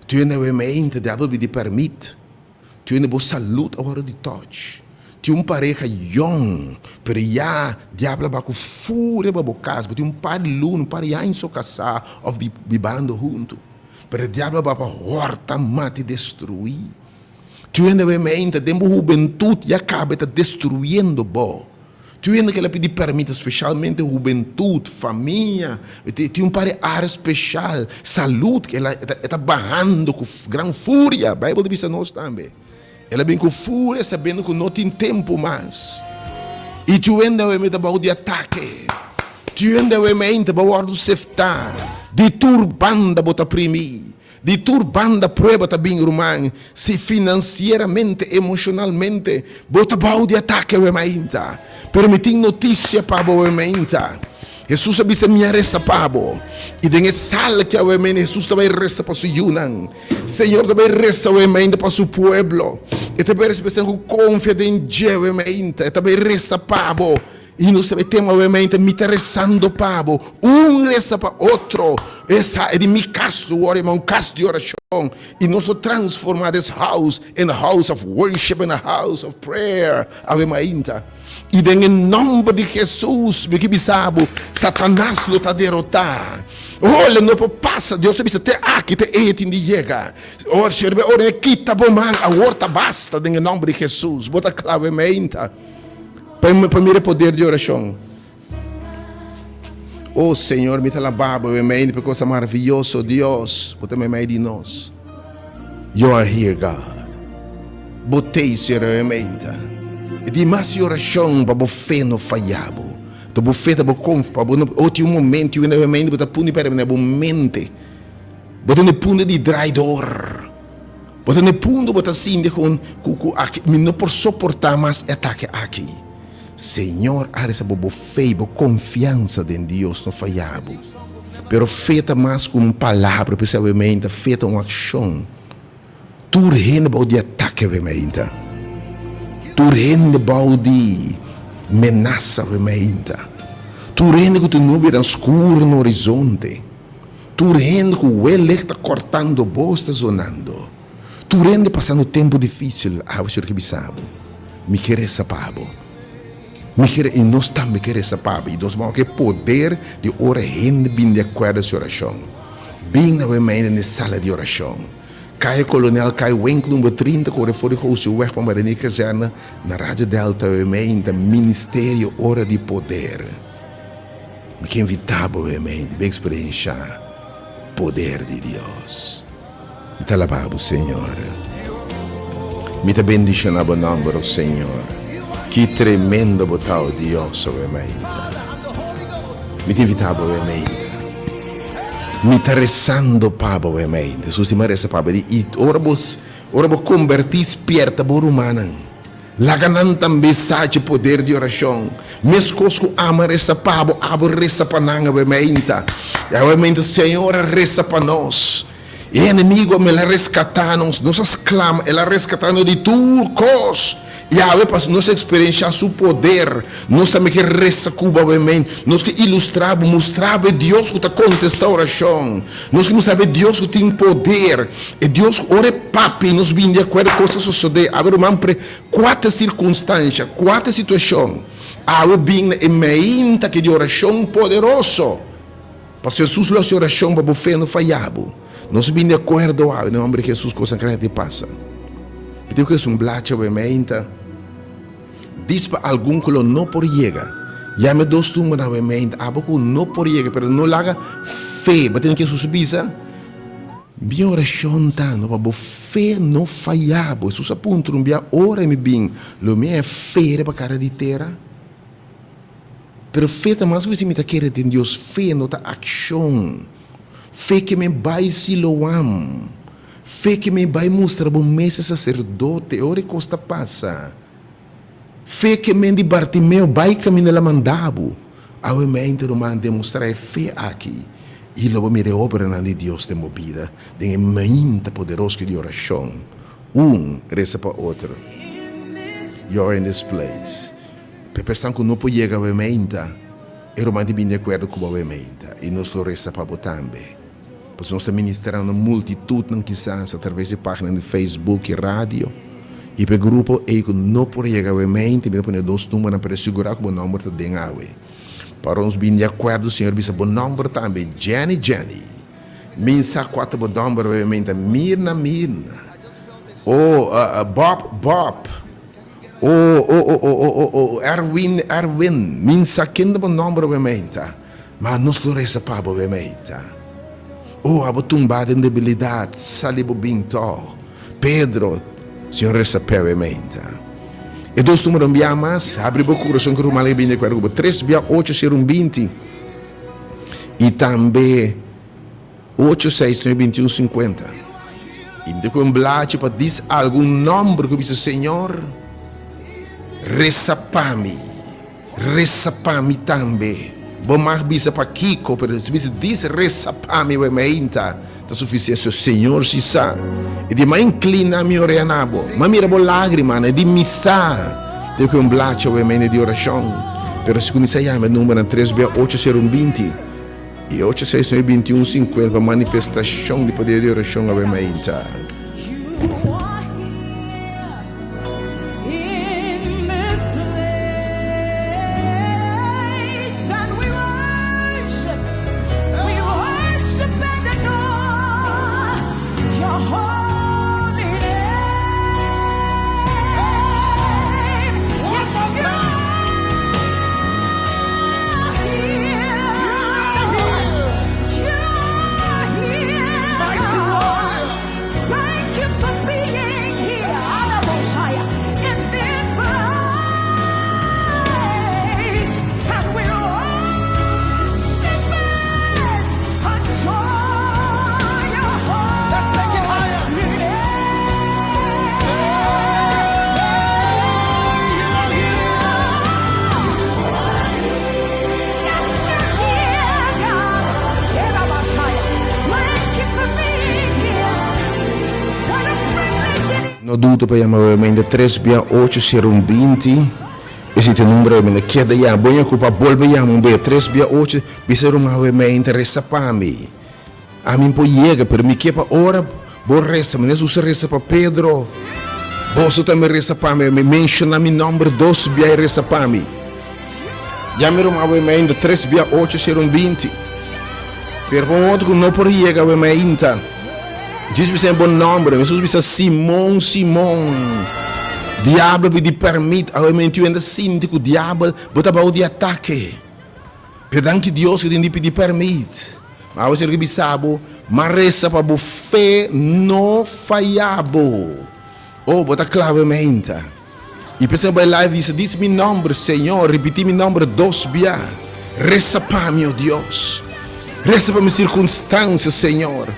[SPEAKER 1] Tin awe mei ta diabel bidi pèrmit. Tin bo salud a wòrdu di touch. Tin un pareha yòn, pero ya diabel a ba ku furia pa bo kas. Bo tin un par di luna, un par di aña so kasá òf bibando huntu. Pero e diabel a ba pa hòrta, mata i destruí. Tin hende awe meinta den bo hubentut ya kaba e ta destruyendo bo. Tin hende ku el a pidi pèrmit, speshalmente hubentut, famia, tin un par di área speshal, salud, ku el a e ta bahando ku gran furia. Beibel ta bisa nos tambe. El a bin ku furia sabiendo ku no tin tempu mas. I tin hende awe ta bou di atake. Tin hende awe meinta bo wòrdu seftá. Di tur banda bo ta primi. Di tur banda prueba ta bin, ruman. Si finansieramente, emoshonalmente, bo ta bou di atake awe mainta. Pero mi tin notisia pa bo awe mainta. Hesus a bisa, Mi a resa pa bo. I den e sala ki awe mainta Hesus ta bai resa pa su yunan. Señor ta bai resa awe mainta pa su pueblo. E ta bai resa pa esnan ku konfia den dje awe mainta. E ta bai resa pa bo. I nos ta bai tema awe mainta, Mi ta resando pa bo. Un resa pa otro. Esa e di mi kas lo wòrdu yama un kas di orashon. I nos lo transformá this house in a house of worship and a house of prayer awe mainta. I den e nòmber di Hesus mi ke bisa bo, Satanas lo ta derotá. Oh, lo no por pasa. Dios ta bisa, te aki, te ei e tin di yega. Ora Señor bai ora e kita bo man, awor ta basta den e nòmber di Hesus. Bo ta kla awe mainta pa pa mira e poder di orashon. Oh Señor, mi ta alabá bo awe mainta pa e cosa maraviyoso, Dios, bo ta meimei di nos. You are here, God. Bo t'ei, Señor, awe mainta. E di mas e orashon pa bo fe no faya bo. Ta bo fe ta bo konf pa bo no. Oh, tin un momento yu awe mainta bo ta puni pèrdè na bo mente. Bo ta na e punto di draai door. Bo ta na e punto bo ta sinti kon ku ku aki mi no por soportá mas e atake aki. Señor a resa bo bo fe i bo konfiansa den Dios no faya bo. Pero fe ta mas ku un palabra, p'esei awe meinta fe ta un akshon. Tur hende bou di atake awe meinta. Tur hende bou di menasa awe meinta. Tur hende ku tin nubianan skur na horizonte. Tur hende ku welek ta kòrtando bos ta zonando. Tur hende pasando tempu difícil, awe Señor ke bisa bo, Mi ke resa pa bo. Mi ke, i nos tambe ke resa pa bo. I nos bo ke poder di ora hende bin di akuerdo su orashon. Bin awe mainta den e sala di orashon. Kaya Kolonel Kai Winkel number 30 kore for di Gosiweg pa Marinier Kazerne na Radio Delta awe mainta, Ministerio Ora di Poder. Mi ke invita bo awe mainta bin eksperensha poder di Dios. Mi ta alabá bo, Señor. Mi ta bendishoná bo nòmber, o Señor. Ki tremendo bo ta, o Dios, awe mainta. Mi ta invitá bo awe mainta. Mi ta resando pa bo awe mainta. Hesus di mi a resa pa bo. I ora bo, ora bo kombertí, spierta bo rumannan. Laga nan tambe sa dje poder di orashon. Meskos ku ami a resa pa bo, abo resa pa nan awe mainta. I awe mainta Señor a resa pa nos. E enemigo a mel a reskatá nos, nos a sklama, el a reskatá nos di tur kos. I awe pa nos eksperenshá su poder, nos tambe ke resa ku bo awe mainta. Nos ke ilustrá bo, mustra bo e Dios ku ta kontestá orashon. Nos ke mustra bo e Dios ku tin poder. E Dios ku ora e papia i nos bini di akuerdo kos ta sosodé. Awe ruman pre kuater sirkunstansha, kuater situashon awe bin na e mainta ke di orashon poderoso. Pasobra Hesus lo hasi orashon pa bo fe no faya bo. Nos bini di akuerdo awe den nomber di Hesus kosnan grandi pasa. Mi tin ku hasi un blachi awe mainta. Dis pa algun ku lo no por yega. Yama e dos tumbanan awe mainta. Abo ku no por yega pero no laga fe. Bo tende ke Hesus a bisa? Mi orashon ta no pa bo fe no faya bo. Hesus a puntra un bia, Ora mi bin, lo mi haña fe riba kara di tera? Pero fe ta mas ku bisa mi ta kere den Dios. Fe no ta akshon. Fe ke men bai Siloam. Fe ke men bai mustra bo mes e saserdote ora e kos ta pasa. Fe ke men di Bartimeo bai kaminda el a manda bo. Awe mente ruman demostrá e fe aki i lo bo mira e obranan di Dios den bo bida den e mainta poderoso di orashon. Un resa pa otro. You are in this place. P'e personan ku no por yega awe meinta, e ruman tin bini di akuerdo ku bo awe meinta, i nos lo resa pa bo tambe. Pasobra nos ta ministrando multitutnan kisas atraves di páginanan di Facebook i radio, i p'e grupo ei ku no por yega awe meinta, mi ta pone dos numbernan pa resigurá ku bo nòmber ta den awe. Pa ora nos bini di akuerdo, Señor bisa bo nòmber tambe, Jenny Jenny. Mi sa kua ta bo nòmber awe meinta, Mirna Mirna. O, Bob Bob. O, o, o, o, o, o, o, Erwin, Erwin, mi n sa ken ta bo nomber awe meinta, ma nos lo resa pa bo awe meinta. O, abo tumba den debilidad, sali bo bin tog. Pedro, Señor resa p'e awe meinta. E dos numero un bia mas, habri bo curason cu ruman a bin di acuerdo cu bo. Tres bia ocho sero un 20. Y tambe. Ocho seis nuebe bintiun sinkuenta. I mi ta ku un blachi pa dis algun nòmber ku bisa Señor resa pa mi, resa pa mi tambe. Bo mag bisa pakiko, pero si bisa dis resa pa mi wei meinta ta sufisiente. So Señor si sa. E di m'a inklina mi orea na bo, m'a mira bo lágrimanan, e di mi sa. Ta ku un blachi wei meinta di orashon. Pero si kuminsá yama e numbernan tres bia ocho sero un binti. I ocho seis nuebe binti un sinkuenta pa manifestashon di poder di orashon awe mainta. No duda pa yama Wemende tres bia ocho sero un binti. Esei ta e number Wemende keda yama. Bo ña ku pa bolbe yama un bia tres bia ocho bisa ruman Wemende resa pa mi. Ami por yega, pero mi ke pa ora bo resa, manera Jesus a resa pa Pedro, boso tambe resa pa mi, mi menciona mi nomber dos bia y resa pa mi. Ya mi ruman awe mainta tres bia ocho sera un binti. Pero pa un otro ku no por yega awe mainta, Jesus bisa bo nomber, Jesus bisa Simon, Simon, diabel pidi permit, awe mainta yu hende sinti ku diabel bo ta bou di atake. Pero danki Dios ku tin di pidi permit. Ma awe Señor ke bisa bo, Ma resa pa bo fe no faya bo. Oh, bo ta kla meinta. I p'esei bo bai live bisa, Dis mi nomber, Señor, ripiti mi nomber dos bia. Resa pa mi, oh Dios. Resa pa mi sirkunstansia, Señor.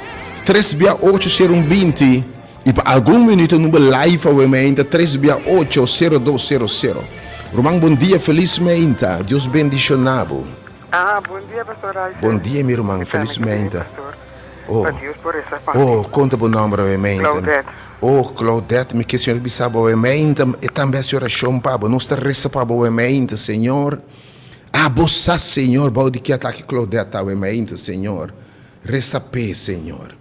[SPEAKER 1] Tres bia ocho sero un 20. I pa algun minuto nu bo live awe meinta tres bia ocho sero dos sero sero. Ruman bon dia felis meinta Dios bendiciona bo.
[SPEAKER 4] Ah bon dia pastor Isaac.
[SPEAKER 1] Bon dia mi ruman
[SPEAKER 4] Mi ta
[SPEAKER 1] felis
[SPEAKER 4] mi pidi
[SPEAKER 1] meinta.
[SPEAKER 4] pastor
[SPEAKER 1] Oh
[SPEAKER 4] pa Dios por resa pa mi.
[SPEAKER 1] oh konta bo nomber awe meinta.
[SPEAKER 4] Claudette.
[SPEAKER 1] Oh Claudette mi ke Señor bisa bo awe meinta e tambe hasi oracion pa bo nos ta resa pa bo awe meinta Señor abo sa Señor bao di ki atake Claudette ta awe meinta Señor resa p'e Señor.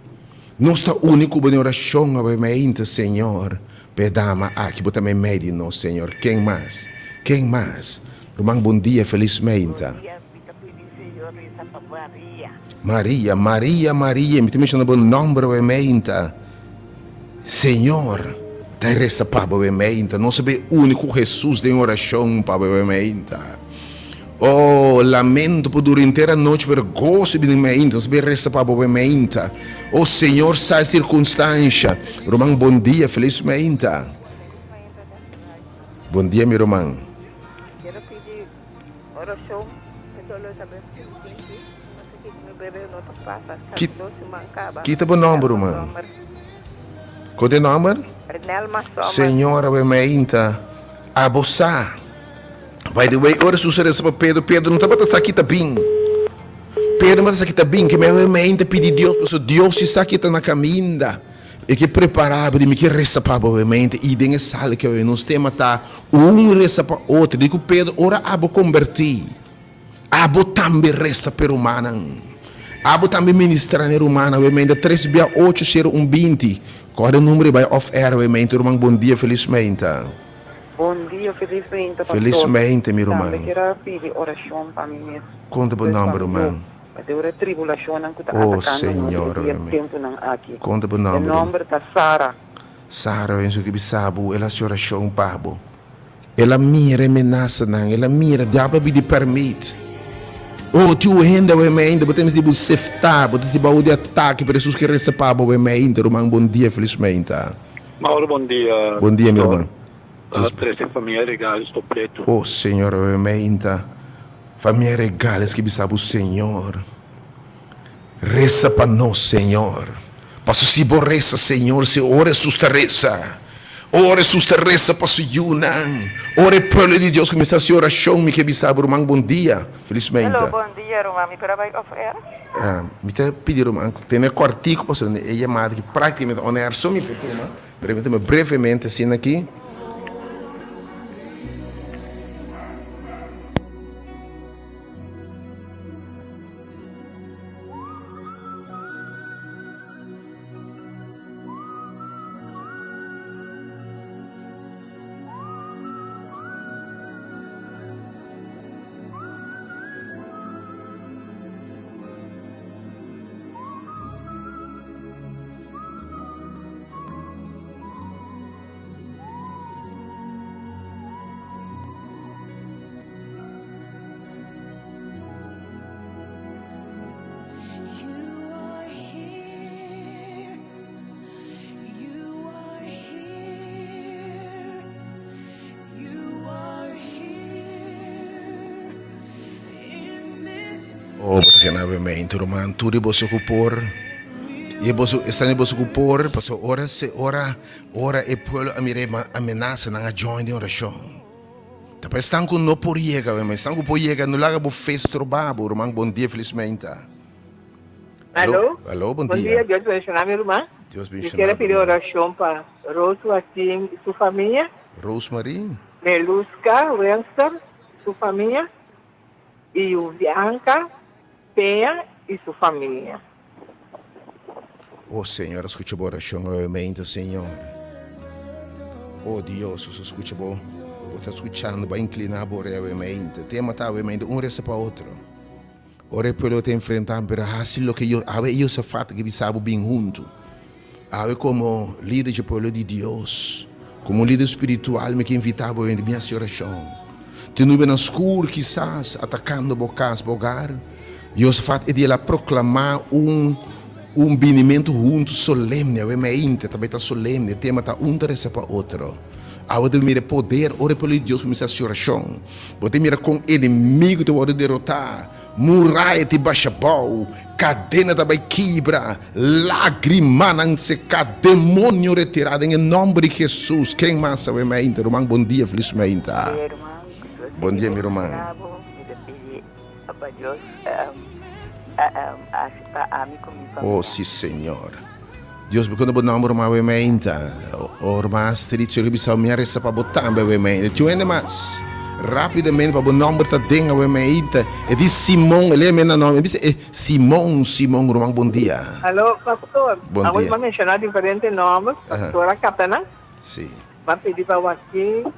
[SPEAKER 1] Nos ta uni ku bo den orashon awe mainta, Señor, pa e dama aki. Bo ta meimei di nos, Señor. Ken mas? Ken mas? Ruman, bon dia, felis mainta.
[SPEAKER 5] Bon dia, mi ta pidi Señor resa pa Maria.
[SPEAKER 1] Maria, Maria, Maria, mi ta menshona bo nomber awe mainta. Señor, ta resa pa bo awe mainta. Nos a bay uni ku Jesus den orashon pa bo awe mainta. Oh, lamento por dura henter anochi, pero goso bini mainta. Nos bay resa pa bo awe mainta. Oh, Señor sa e circunstancia. Ruman, bon dia, feliz mainta. Bon dia, mi ruman.
[SPEAKER 5] Quiero pedir oración, mi dolor ta bes sinti, no sé kiko mi bebe no ta pasa,
[SPEAKER 1] Ki,
[SPEAKER 5] dos siman caba.
[SPEAKER 1] kita bo nomber, ruman? Kote e nomber?
[SPEAKER 5] Renelma Sommer.
[SPEAKER 1] Señor, awe mainta, abo sa. By the way, ora Jesus a resa pa Pedro, Pedro no tabata sa ki ta bin. Pedro no tabata sa ki ta bin, ke mei mainta pidi Dios, pasobra Dios si sa ki ta na kaminda. E ke prepara bo, di mi ke resa pa bo awe mainta. I den e sala ke awe nos tema ta un resa pa otro. Di ku Pedro, ora abo kombertí, abo tambe resa pa e rumannan. Abo tambe ministra na e rumannan awe mainta. Tres bia ocho sero un 20. Kòrda e number i bai off air awe mainta. Ruman, bon dia, felis mainta.
[SPEAKER 4] Bon dia, felis meinta pastor.
[SPEAKER 1] Felis meinta mi ruman.
[SPEAKER 4] Tambe kier a pidi oracion pa mi mes.
[SPEAKER 1] Konta bo nomber ruman.
[SPEAKER 4] Pa dor e tribulacionnan cu ta
[SPEAKER 1] Oh
[SPEAKER 4] atacando nos
[SPEAKER 1] Señor
[SPEAKER 4] den e temponan aki.
[SPEAKER 1] Konta bo nomber.
[SPEAKER 4] E nomber ta Sara.
[SPEAKER 1] Sara wensu ki bisa bo el haci oracion pa bo. El a mira e menasanan, el a mira diablo a pidi permit. Oh tiu hende awe meinta bo ta mester di bo sefta, bo ta si bao di atake pero Jesus ke resa pa bo awe meinta ruman bon dia felis meinta.
[SPEAKER 6] Mauro bon dia.
[SPEAKER 1] Bon dia mi ruman.
[SPEAKER 6] Dios. Trece famia Regales completo.
[SPEAKER 1] Oh Señor awe meinta famia Regales ke bisa bo Señor. Resa pa nos, Señor. Paso si bo resa, Señor, si ora Hesus ta resa, ora Hesus ta resa pa su yunan, ora e pueblo di Dios kuminsá hasi orashon, mi ke bisa bo, ruman, bon dia. Felis
[SPEAKER 4] Hello,
[SPEAKER 1] meinta.
[SPEAKER 4] bon dia ruman, mi por a bai off air?
[SPEAKER 1] Mi ta pidi ruman ku tene kòrtiku pasobra e yamada aki práktikamente on air so mi por tuma, pero mi ta tuma brevemente asina aki. Oh, bo ta kena bemente, ruman. Tur di boso ku por. I boso, esnan di boso ku por, paso ora se ora, ora e pueblo a mira e amenasa, nan a join den orashon. Ta pa esnan ku no por yega, ruman. Esnan ku por yega, no laga bo fe stroba bo, ruman. Bon dia, felizmente.
[SPEAKER 5] Aló.
[SPEAKER 1] Aló, bon
[SPEAKER 5] Bon
[SPEAKER 1] dia.
[SPEAKER 5] dia, Dios bendiciona mi ruman.
[SPEAKER 1] Dios
[SPEAKER 5] Mi
[SPEAKER 1] bendiciona
[SPEAKER 5] quiere
[SPEAKER 1] bo,
[SPEAKER 5] pidi
[SPEAKER 1] ruman.
[SPEAKER 5] oracion pa Rose Joaquin y su familia.
[SPEAKER 1] Rosemary.
[SPEAKER 5] Meluska Wenster y su familia. Y Juvianka Peña y su familia.
[SPEAKER 1] Oh Señor, escucha bo oracion nuevamente, Señor. Oh Dios, os escucha bo. Bo ta escuchando, bo a inclina bo nuevamente. Tema ta nuevamente, un reza pa otro. Ora e pueblo ta enfrenta, pero haci loke yo, awe Josafat ke bisa bo bin hunto. Awe komo lider dje pueblo di Dios, komo un lider spiritual mi ke invitá bo bin hasi orashon. Tin nubenan skur kisas atakando bo kas, bo hogar. Josafat e dia el a proklamá un un binimentu huntu solemne. Awe mainta ta bai ta solemne, e tema ta un ta resa pa otro. Awe ta mira e poder ora e pueblo di Dios kuminsá hasi orashon. Bo ta mira kon enemigu ta wòrdu derotá. Muraya ta basha bou, kadena ta bai kibra, lagrimanan seká, demonio retirá den e nòmber di Hesus. Ken mas awe meinta? Ruman, bon dia, felis meinta.
[SPEAKER 4] Bon dia, ruman.
[SPEAKER 1] Bon dia, mi ruman.
[SPEAKER 4] Mi ta pidi pa Dios hasi pa ami ku mi famia.
[SPEAKER 1] Oh, si, Señor. Dios, bo kono bo nòmber, ruman, awe meinta. Oh, ruman Astrid, Señor a bisa mi a resa pa bo tambe awe meinta. Tin un hende mas? Rápidamente pa bo nòmber ta den awe meinta. E di Simon, e lei mi na nòmber. E bisa e Simon, Simon, ruman, bon dia.
[SPEAKER 5] Aló, pastor.
[SPEAKER 1] Bon
[SPEAKER 5] Awor
[SPEAKER 1] dia.
[SPEAKER 5] mi a menshoná diferente nòmber, pastor a kapta nan.
[SPEAKER 1] Sí.
[SPEAKER 5] Mi a pidi pa Joaquin.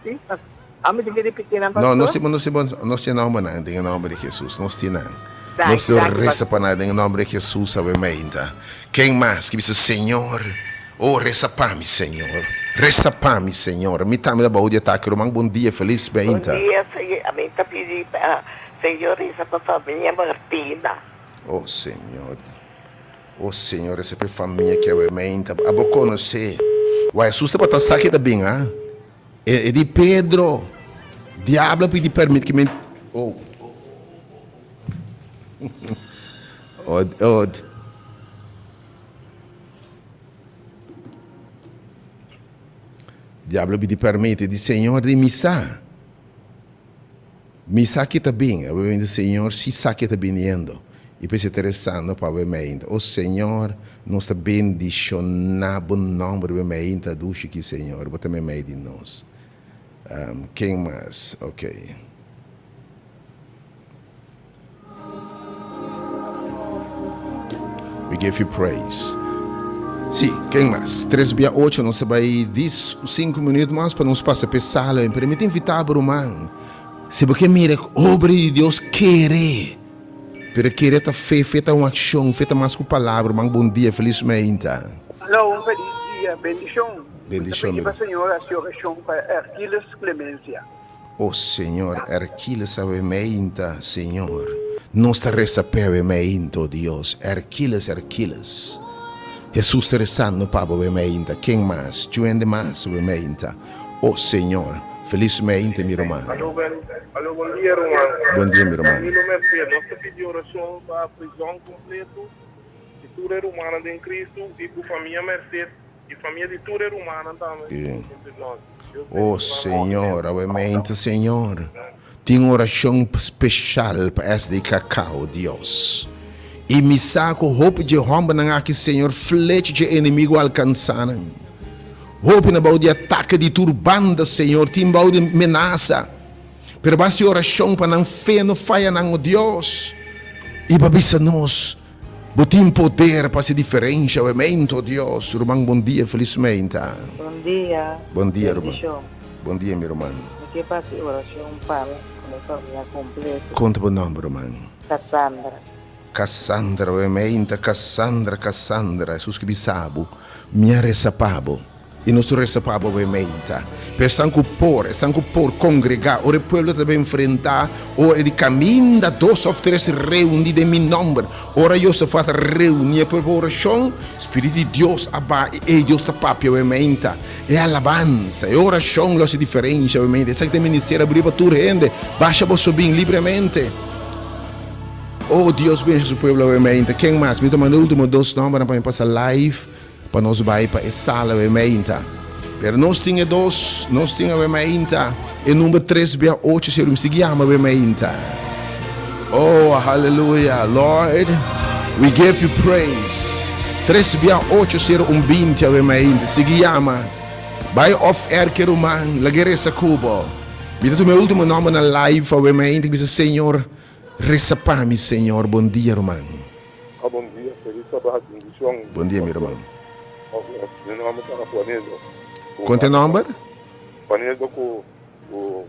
[SPEAKER 5] Sí, pas. Amo tin ke ripití nan,
[SPEAKER 1] No,
[SPEAKER 5] pastor?
[SPEAKER 1] nos tin, nos tin, nos tin nòmbernan den e nòmber di Hesus. Nos tin nan.
[SPEAKER 5] Danki,
[SPEAKER 1] Nos lo
[SPEAKER 5] danki,
[SPEAKER 1] resa
[SPEAKER 5] pastor.
[SPEAKER 1] pa nan den e nòmber di Hesus awe meinta. Ken mas ki bisa, Señor, oh, resa pa mi, Señor. Resa pa mi, Señor. Mi tambe ta bou di atake. Ruman, bon dia, felis
[SPEAKER 7] Bon
[SPEAKER 1] meinta.
[SPEAKER 7] dia, Señor. Ami ta pidi pa Señor resa pa famia Martina.
[SPEAKER 1] Oh, Señor. Oh Señor, resa pa e famia ki awe meinta. Abo konosé. Wak Hesus tabata sa ke ta bin, ha? E, e di Pedro, diablo a pidi permit ki men. Oh. Oh, oh. Diablo a pidi permit, e di Señor, di mi sa. Mi sa ke ta bin. Awe mi di, Señor, si sa ke ta biniendo. I p'esei ta rezando pa awe meinta. O Señor, nos ta bendishoná Bo nòmber awe meinta dushi aki, Señor. Bo ta meimei di nos. Ken mas? Oke. We give you praise. Sí, ken mas? Tres bia ocho, nos ta bai dis sinku minuut mas pa nos pasa p'e sala. Pero mi ta invitá bo, ruman, si bo ke mira obra di Dios, kere. Pero kere ta fe, fe ta un akshon, fe ta mas ku palabra, ruman. Bon dia, felis meinta.
[SPEAKER 8] Aló, un felis dia. Bendishon.
[SPEAKER 1] Bendishon,
[SPEAKER 8] Mi ta pidi pa Señor hasi orashon pa Erquiles Clemencia.
[SPEAKER 1] O Señor, Erquiles awe meinta, Señor. Nos ta resa p'e awe meinta, o Dios. Erquiles, Erquiles. Hesus ta resando pa bo awe meinta. Ken mas? Chu hende mas awe meinta? O Señor. Felis meinte mi ruman.
[SPEAKER 9] Alo ben, alo bon dia ruman.
[SPEAKER 1] Bon dia mi ruman.
[SPEAKER 9] Camilo Merced, nos ta pidi oracion pa prizon completo di tur e rumannan den Cristo y cu famia Merced y famia di tur e rumannan tambe den prizon. Dios
[SPEAKER 1] Oh
[SPEAKER 9] bendiciona nos.
[SPEAKER 1] Señor, awe meinte Señor. Tin oracion special pa SDKK, oh Dios. Y mi sa cu hopi dje hombernan aki Señor flecha dje enemigo alcansa nan. Hopi na bou di atake di tur banda, Señor, tin bou di menasa. Pero bas di orashon pa nan fe no faya nan, o Dios. I bo a bisa nos, Bo tin poder pa hasi diferensha, obviamente, o Dios. Ruman, bon dia, felis meinta.
[SPEAKER 4] Bon dia,
[SPEAKER 1] Bon dia, ruman.
[SPEAKER 4] bendishon.
[SPEAKER 1] Bon dia, mi ruman.
[SPEAKER 4] Mi ke pasi orashon pa mi ku mi famia kompleto.
[SPEAKER 1] Konta bo nòmber, ruman.
[SPEAKER 4] Cassandra.
[SPEAKER 1] Cassandra, obviamente, Cassandra, Cassandra. Hesus ke bisa bo, Mi a resa pa bo, i nos tur resa pa bo bo e meinta. Pero esnan ku por, esnan ku por kongregá, ora e pueblo ta tabata enfrentá, ora di kaminda dos òf tres reuní den mi nòmber, ora Josafat a reuní e pueblo pa orashon, Spiritu di Dios a baha i ei Dios ta papia bo e meinta. E alabansa, e orashon lo hasi diferensha bo e meinta. Esaki ta e ministerio abrí pa tur hende. Basha boso bin libremente. Oh Dios benshi su pueblo awe meinta. Ken mas? Mi ta manda e ultimo dos nombernan pa mi pasa live pa nos bai pa e sala awe meinta. Pero nos tin e dos, nos tin awe meinta e number tres bia ocho sero. Mi sigui yama awe meinta. Oh hallelujah Lord we give you praise. Tres bia ocho sero un binti awe meinta. Sigui yama. Bai off air ke ruman laga e resa ku bo. Mi ta tuma e ultimo nombernan live awe meinta bisa Señor Resa pa mi Señor bon dia ruman.
[SPEAKER 9] Ah bon dia feliz sabat bendicion.
[SPEAKER 1] Bon dia mi ruman.
[SPEAKER 9] Mi nomber ta Juanildo.
[SPEAKER 1] Con te nomber?
[SPEAKER 9] Juanildo cu cu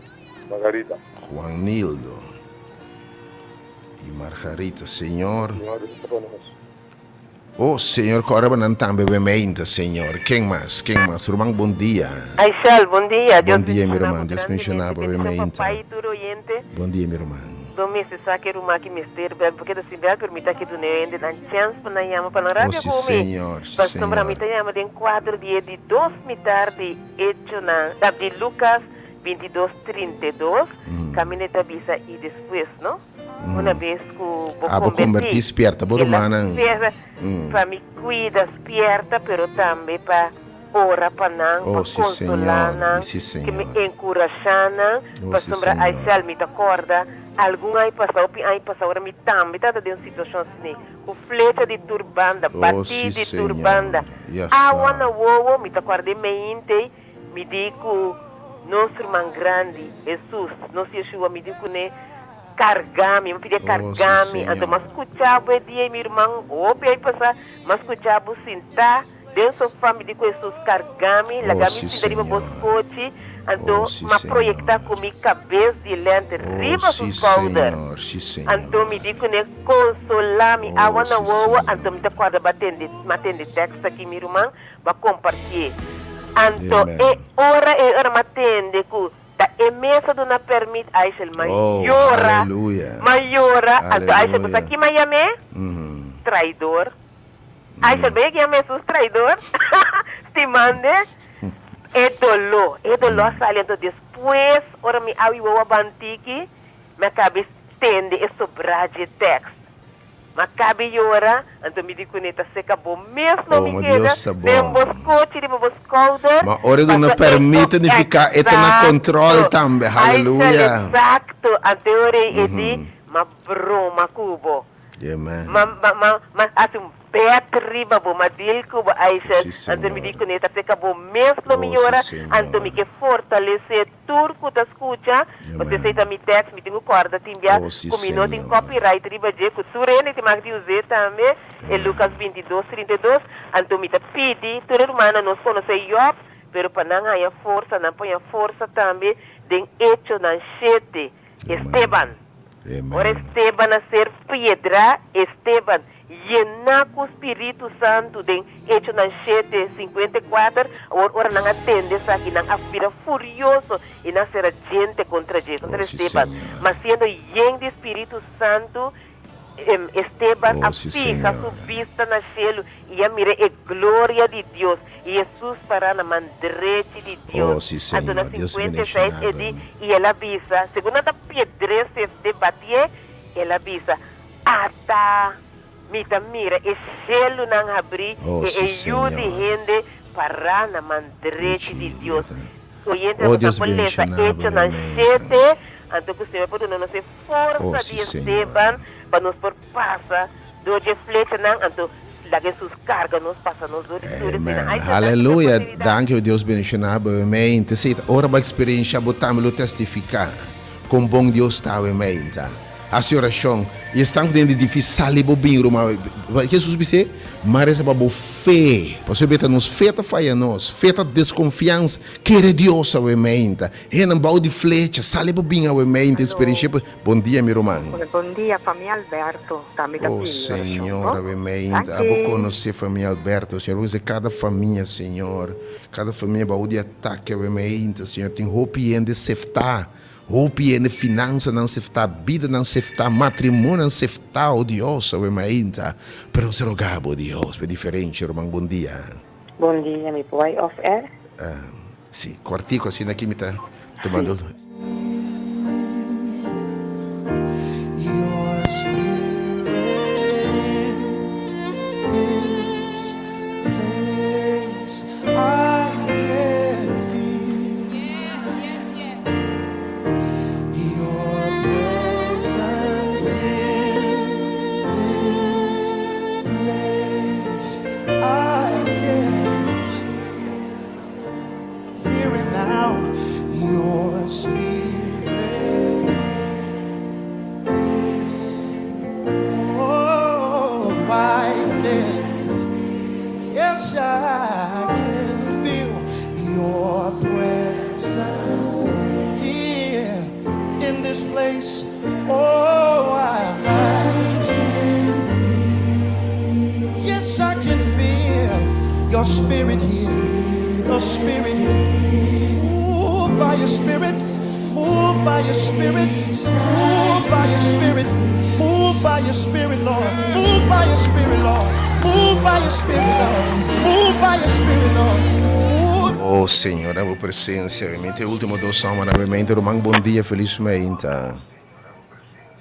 [SPEAKER 9] Margarita.
[SPEAKER 1] Juanildo y Margarita Señor.
[SPEAKER 9] Señor resa pa nos.
[SPEAKER 1] Oh Señor kòrda pa nan tambe bemeinta Señor ken mas ken mas ruman bon dia.
[SPEAKER 4] Aishel bon dia
[SPEAKER 1] Dios Bon dia mi ruman Dios
[SPEAKER 4] bendiciona
[SPEAKER 1] bendiciona
[SPEAKER 4] bo
[SPEAKER 1] bo
[SPEAKER 4] grandemente
[SPEAKER 1] bemeinta
[SPEAKER 4] bendicion pa pai tur oyente.
[SPEAKER 1] Bon dia mi ruman.
[SPEAKER 4] Bo mester sa ke ruman ki mester bel porque ta sin bel pero mi ta ke duna e hende nan chens pa nan yama pa nan
[SPEAKER 1] Oh
[SPEAKER 4] rabia
[SPEAKER 1] si
[SPEAKER 4] ku mi
[SPEAKER 1] Señor si
[SPEAKER 4] pasobra mi
[SPEAKER 1] Señor.
[SPEAKER 4] ta yama den kuadro di e di dos mitar di echonan di Lucas 22 32 kaminda e ta bisa i despues no. Una bes ku bo
[SPEAKER 1] Ah, bo
[SPEAKER 4] kombertí,
[SPEAKER 1] kombertí, spierta bo
[SPEAKER 4] el a
[SPEAKER 1] rumannan.
[SPEAKER 4] spierta pa mi kuida, spierta, pero tambe pa ora pa nan, pa
[SPEAKER 1] Oh, sí,
[SPEAKER 4] konsolá
[SPEAKER 1] Señor.
[SPEAKER 4] nan,
[SPEAKER 1] I sí,
[SPEAKER 4] ke mi
[SPEAKER 1] Señor.
[SPEAKER 4] enkurashá nan,
[SPEAKER 1] Oh, sí,
[SPEAKER 4] pasobra
[SPEAKER 1] Señor.
[SPEAKER 4] Aysel, mi ta kòrda algun aña pasá, hopi aña pasá, ora mi tambe tabata den un situashon asina, ku flecha di tur banda,
[SPEAKER 1] Oh,
[SPEAKER 4] batí
[SPEAKER 1] sí,
[SPEAKER 4] di tur
[SPEAKER 1] Señor.
[SPEAKER 4] banda,
[SPEAKER 1] Yes,
[SPEAKER 4] awa
[SPEAKER 1] Lord.
[SPEAKER 4] na wowo, mi ta kòrda e meinte, mi di ku nos ruman grandi, Hesus, nos Yeshua, mi di kuné, Karga mi, mi pidi e
[SPEAKER 1] Oh, sí,
[SPEAKER 4] karga mi. Anto m'a
[SPEAKER 1] Señor.
[SPEAKER 4] skucha bo e dia ei, mi ruman, hopi ai pasá, m'a skucha bo sintá den sofá, mi di ku Hesus, karga mi,
[SPEAKER 1] Oh,
[SPEAKER 4] laga mi
[SPEAKER 1] sí,
[SPEAKER 4] sinta riba bo
[SPEAKER 1] Señor.
[SPEAKER 4] skochi.
[SPEAKER 1] Oh,
[SPEAKER 4] Anto
[SPEAKER 1] sí,
[SPEAKER 4] m'a proyektá
[SPEAKER 1] Señor.
[SPEAKER 4] ku mi kabes di lènte
[SPEAKER 1] Oh,
[SPEAKER 4] riba su
[SPEAKER 1] sí,
[SPEAKER 4] skouder.
[SPEAKER 1] Señor. Sí,
[SPEAKER 4] Anto
[SPEAKER 1] Señor.
[SPEAKER 4] mi di kuné, Konsolá mi,
[SPEAKER 1] Oh,
[SPEAKER 4] awa na
[SPEAKER 1] sí,
[SPEAKER 4] wowo. Anto
[SPEAKER 1] Señor.
[SPEAKER 4] mi ta kòrda bo a tende, m'a tende tèks aki, mi ruman, bo a kompartié. Anto
[SPEAKER 1] Amen.
[SPEAKER 4] e ora ei, ora m'a tende ku Ta e mes a duna permit Aishel ma
[SPEAKER 1] Oh,
[SPEAKER 4] yora,
[SPEAKER 1] aleluya.
[SPEAKER 4] ma yora, anto Aishel bo sa
[SPEAKER 1] Aleluya.
[SPEAKER 4] ki ma yam'é? Traidor. Aishel bo yega yama Hesus traidor? Stimand'e? E doló, e doló a sali, anto despues ora mi awi wowo a bantiki, mi a kabe tende e sobrá dje tekst. Ma kabe yora, anto mi di kuné ta seka bo mes lo
[SPEAKER 1] Oh,
[SPEAKER 4] mi
[SPEAKER 1] ma
[SPEAKER 4] keda
[SPEAKER 1] Dios ta
[SPEAKER 4] den bo
[SPEAKER 1] bon.
[SPEAKER 4] skochi riba bo skouder,
[SPEAKER 1] Ma ora duna
[SPEAKER 4] pasobra e
[SPEAKER 1] permit
[SPEAKER 4] to
[SPEAKER 1] nifiká e ta na kontrol
[SPEAKER 4] exacto,
[SPEAKER 1] tambe.
[SPEAKER 4] Aysel,
[SPEAKER 1] Haleluya.
[SPEAKER 4] exacto, anto e ora ei e di, Ma broma ku bo.
[SPEAKER 1] Amen.
[SPEAKER 4] Ma, ma, ma, ma hasi un bet riba bo, ma deal ku bo, Aysel,
[SPEAKER 1] Sí,
[SPEAKER 4] anto mi di
[SPEAKER 1] Señor.
[SPEAKER 4] kuné ta seka bo mes lo mi
[SPEAKER 1] Oh, sí,
[SPEAKER 4] yora, anto mi
[SPEAKER 1] Señor.
[SPEAKER 4] ke fortalesé Tur ku ta skucha, pasobra esei ta mi tèks, mi tin ku kòrda tin bia
[SPEAKER 1] Oh, sí,
[SPEAKER 4] ku mi no tin
[SPEAKER 1] Señor.
[SPEAKER 4] copyright riba dje, ku tur hende tin mag di us'é tambe, e Lukas 22, 32. Anto mi ta pidi tur e rumannan, nos konosé Yòb, pero pa nan haña forsa, nan poña forsa tambe den Echonan shete, Esteban. Ora
[SPEAKER 1] Amen.
[SPEAKER 4] Esteban a ser piedrá, Esteban, Yená ku Spiritu Santu den Echonan shete, 54, awor ora nan a tende esaki, nan a bira furioso i nan a sera djente kontra dje, kontra
[SPEAKER 1] Oh, sí,
[SPEAKER 4] Esteban.
[SPEAKER 1] Señor.
[SPEAKER 4] Ma siendo yen di Spiritu Santu, Esteban
[SPEAKER 1] Oh,
[SPEAKER 4] a
[SPEAKER 1] sí,
[SPEAKER 4] fiha su
[SPEAKER 1] Señor.
[SPEAKER 4] bista na shelu i a mira e gloria di Dios, i Hesus pará na man drechi di
[SPEAKER 1] Oh,
[SPEAKER 4] Dios.
[SPEAKER 1] sí,
[SPEAKER 4] Anto na
[SPEAKER 1] Señor. Dios
[SPEAKER 4] 56
[SPEAKER 1] bendishoná
[SPEAKER 4] e
[SPEAKER 1] bo.
[SPEAKER 4] di, i el a bisa, segun nan ta piedr'é sefté batié, el a bisa, Ata! Mi ta mira e shelunan habrí
[SPEAKER 1] Oh,
[SPEAKER 4] i
[SPEAKER 1] sí,
[SPEAKER 4] e Yu di
[SPEAKER 1] Señor.
[SPEAKER 4] hende pará na man drechi di
[SPEAKER 1] Drechi,
[SPEAKER 4] Dios.
[SPEAKER 1] ta.
[SPEAKER 4] Oyente
[SPEAKER 1] Oh,
[SPEAKER 4] nos a
[SPEAKER 1] Dios
[SPEAKER 4] por lesa
[SPEAKER 1] bendishoná bo,
[SPEAKER 4] Echonan
[SPEAKER 1] amén.
[SPEAKER 4] shete, anto ku Señor por duna nos e
[SPEAKER 1] Oh,
[SPEAKER 4] forsa
[SPEAKER 1] sí,
[SPEAKER 4] di
[SPEAKER 1] Señor.
[SPEAKER 4] Esteban pa nos por pasa dor di e flechanan, anto laga Hesus karga nos pasa nos dor di tur
[SPEAKER 1] Amen.
[SPEAKER 4] eseinan. Ai, Señor, danki pa e
[SPEAKER 1] Haleluya.
[SPEAKER 4] posibilidat.
[SPEAKER 1] Danki, Dios bendishoná bo, amén. Te seta ora bo eksperensha bo tambe lo testifiká kon bon Dios ta, amén. Ta. Hasi orashon i esnan ku tin di difísil sali bo bin ruman. Jesus bis'é, Ma resa pa bo fe, pasobra beta nos fe ta faya nos, fe ta deskonfiansa. Kere Dios awe meinta. Hennan bou di flecha, sali bo bin awe meinta, eksperenshia pa. Bon dia mi ruman.
[SPEAKER 10] Bon dia famia Alberto, tambe ta
[SPEAKER 1] Oh
[SPEAKER 10] pidi orashon
[SPEAKER 1] Señor
[SPEAKER 10] bo.
[SPEAKER 1] awe meinta, abo
[SPEAKER 10] Danki.
[SPEAKER 1] konosé famia Alberto, Señor, bo konosé kada famia, Señor, kada famia bou di atake awe meinta, Señor, tin hopi hende seftá. Hopi hende finansanan seftá, bidanan seftá, matrimonionan seftá, o Dios, awe mainta. Pero nos ta roga bo, Dios, pa e diferensha, ruman. Bon dia.
[SPEAKER 10] Bon dia, mi por bai off air?
[SPEAKER 1] Si, kòrtiku asina aki mi ta tumando. Oh Señor, na bo presencia, obviamente, e ultimo dos salmonan, obviamente, ruman, bon dia, feliz meinta.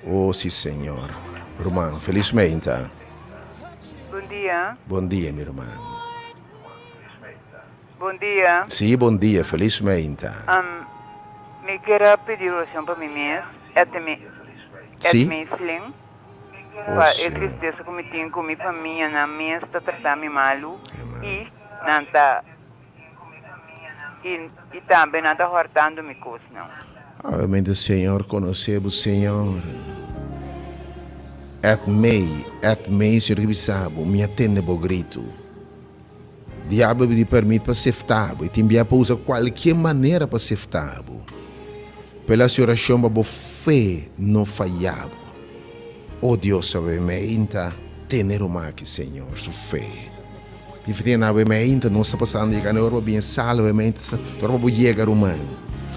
[SPEAKER 1] Oh, si Señor. Ruman, feliz meinta.
[SPEAKER 5] Bon dia.
[SPEAKER 1] Bon dia, mi ruman.
[SPEAKER 5] Bon dia.
[SPEAKER 1] Si, bon dia, feliz meinta.
[SPEAKER 5] Um, mi kier a pidi oracion pa mi mes, Edme,
[SPEAKER 1] Si.
[SPEAKER 5] Edme Sling.
[SPEAKER 1] Oh,
[SPEAKER 5] Pa e
[SPEAKER 1] Señor.
[SPEAKER 5] tristesa ku mi tin ku mi famianan mes ta trata mi malu i nan ta i i tambe nan ta hòrtando mi kosnan.
[SPEAKER 1] Obviamente Señor conoce bo Señor. Et mei, et mei Señor ki bisa bo, mi a tende bo gritu. Diablo di permit pa sefta bo, i tin bia pa usa cualkier manera pa sefta bo. Pela haci oracion pa bo fe no faya bo. O Dios awe mei inta tene rumaki Señor su fe. Diferente na awe mei inta nos ta pasando yega na ora bo bien sal awe mei inta ora bo yega ruman.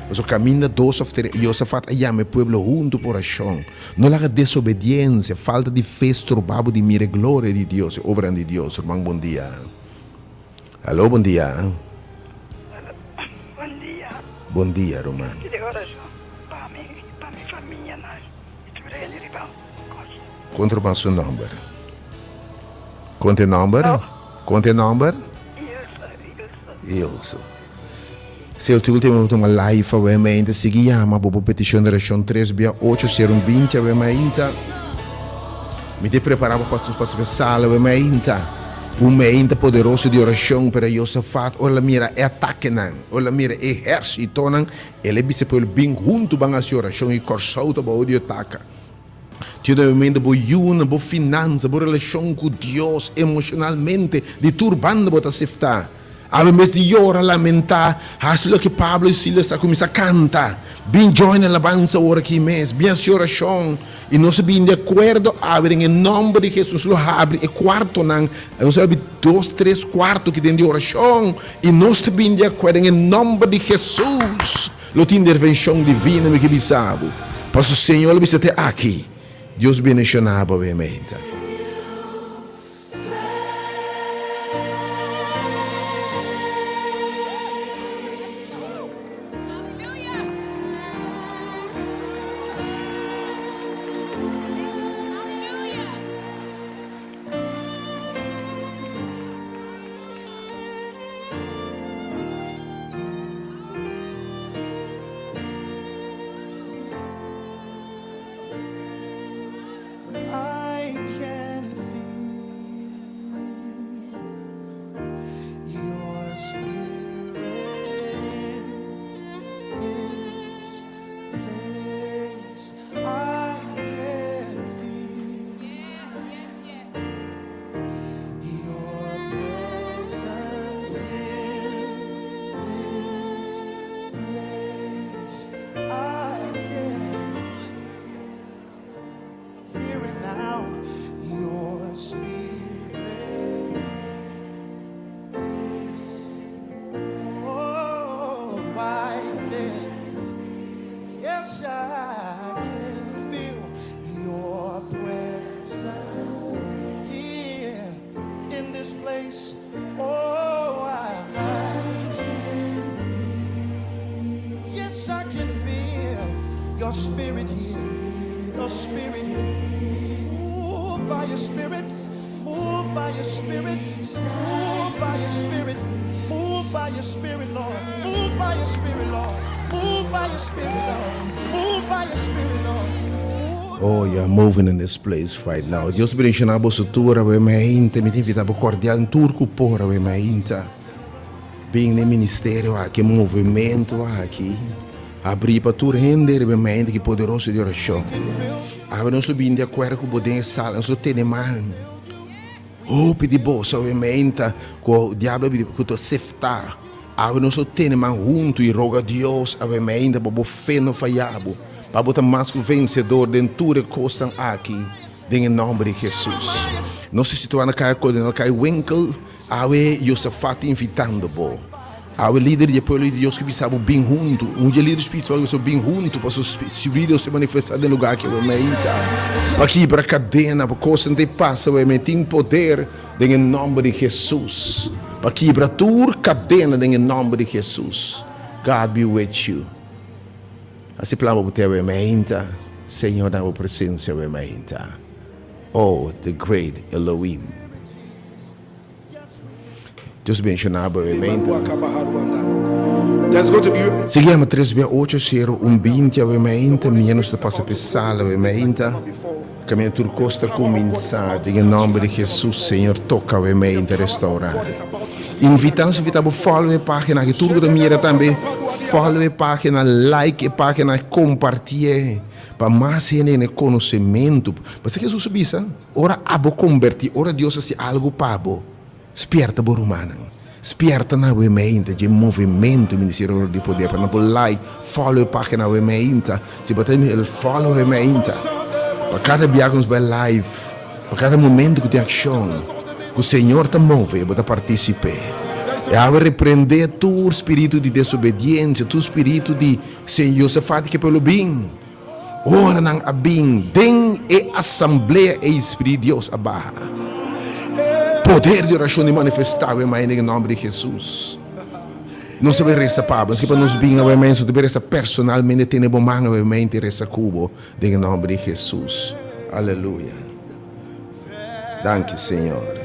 [SPEAKER 1] Pasobra caminda dos of tres Josafat a yama e pueblo hunto pa oracion. No laga desobediencia, falta di fe stroba bo di mira e gloria di Dios, e obranan di Dios. Ruman bon dia. Alo bon dia.
[SPEAKER 11] Bon dia.
[SPEAKER 1] Bon dia ruman.
[SPEAKER 11] Pidi oracion pa mi y pa mi familianan y tur hende riba cos.
[SPEAKER 1] Conta ruman su nomber. Conta e nomber. Conta e nomber.
[SPEAKER 11] Ilse, Ilse.
[SPEAKER 1] Ilse. Si el ultimo tuma live awe mainta sigui yama bo por peticion de oracion 3 bia 8 0 1 20 awe mainta. Mi te prepara bo pa pasa pe sala awe mainta. Un mainta poderoso di oracion pero Josafat ora el a mira e atakenan, ora el a mira e ehercitonan, el a bisa pueblo bin hunto ban haci oracion y Corsou ta bao di ataka. Tio nuevamente bo yunan, bo finansa, bo relashon ku Dios, emoshonalmente, di tur banda bo ta seftá. Awe en bes di yora, lamentá, hasi loke Pablo i Silas a kuminsá kanta. Bin join alabansa ora aki mes, bin hasi orashon. I nos a bin di akuerdo awe den e nòmber di Hesus lo habri e kuartonan. Nos a habri dos, tres kuarto aki den di orashon. I nos ta bin di akuerdo den e nòmber di Hesus. Lo tin intervenshon divino, mi ke bisa bo. Paso Señor lo bisa te aki. Dios bendiciona bo awe mainta. Oh, you are moving in this place right now. Dios bendiciona boso tur awe mainta. Mi ta invita bo cordial tur cu por awe mainta. Bin den ministerio aki, movimento aki. Abri pa tur hende riba e mainta ki poderoso di oracion. Awe nos lo bin di acuerdo cu bo den e sala, nos lo tene man. Hopi di boso awe mainta cu diablo a bini cu ta sefta. Awe nos lo tene man huntu i roga Dios awe mainta pa bo fe no faya bo, pa bo ta mas ku vensedor den tur e kosnan aki, den e nòmber di Hesus. Nos ta situá na Kaya Kolonel Kai Winkel. Awe Josafat ta invitando bo. Awe lider di e pueblo di Dios ke bisa bo bin huntu. Un di e lider spiritual ke bisa bo bin huntu pasobra Spiritu di Dios ta manifestá den lugá aki awe mainta. Pa kibra kadena, pa kosnan ta pasa awe mainta. Tin poder den e nòmber di Hesus. Pa kibra tur kadena den e nòmber di Hesus. God be with you. Hasi plan pa bo te awe mainta. Señor na bo presensia awe mainta. Oh, the great Elohim. Dios bendiciona bo awe mainta. Sigui yama tres bia ocho sero un binti awe mainta. Mia nos ta pasa p'e sala awe mainta. Caminda tur cos ta cuminsa den e nomber di Jesus Señor toca awe mainta restaura. Invita nos invita bo follow e pagina aki tur cu ta mira tambe follow e pagina like e pagina compartie pa mas hende hende conocemento pasobra Jesus a bisa ora abo comberti ora Dios haci algo pa bo spierta bo rumannan spierta nan awe mainta dje movimento Ministerio di Poder pa nan por like follow e pagina awe mainta si bo ta follow awe mainta pa kada bia ku nos bai live pa kada momento ku tin akshon ku Señor ta move bo ta partisipe e awe reprende tur spiritu di desobediensia tur spiritu di Josafat ke pueblo bin Ora nan a bin den e asamblea ei Spirit di Dios a baha. Poder di orashon di manifestá awe maña den e nòmber di Hesus. Nos ta bin resa pa bo. Nos ke pa nos bin awe maña, nos ta bin resa personalmente, tene bo man awe maña i resa ku bo den e nòmber di Hesus. Aleluya. Danki Señor.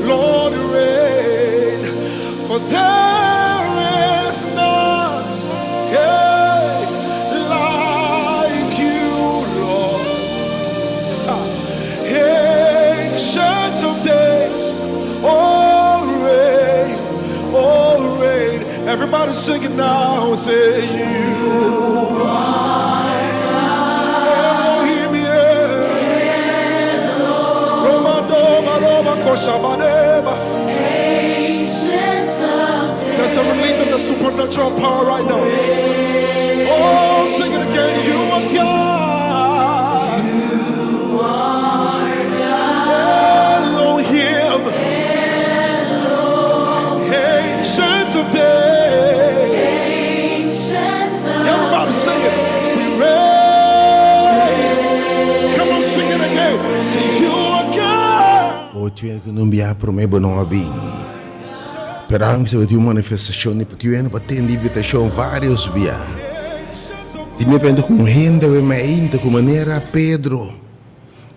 [SPEAKER 2] Lord reign, for there is none hey, like you, Lord. Ancient of days, oh reign, oh reign. Everybody sing it now, say you are God. Elohim, yeah. There's a release of the supernatural power right now. Oh, sing it again. You are God. You are God. Elohim. Ancient of days. Everybody sing it. Say rain. Come on, sing it again. Say you are God.
[SPEAKER 1] O tin ku no bia promé bo no a bin. Pero awe mi sa tin un manifestashon di tin hende pa tende invitashon vários bia. Tin mi pende ku un hende awe mainta ku manera Pedro.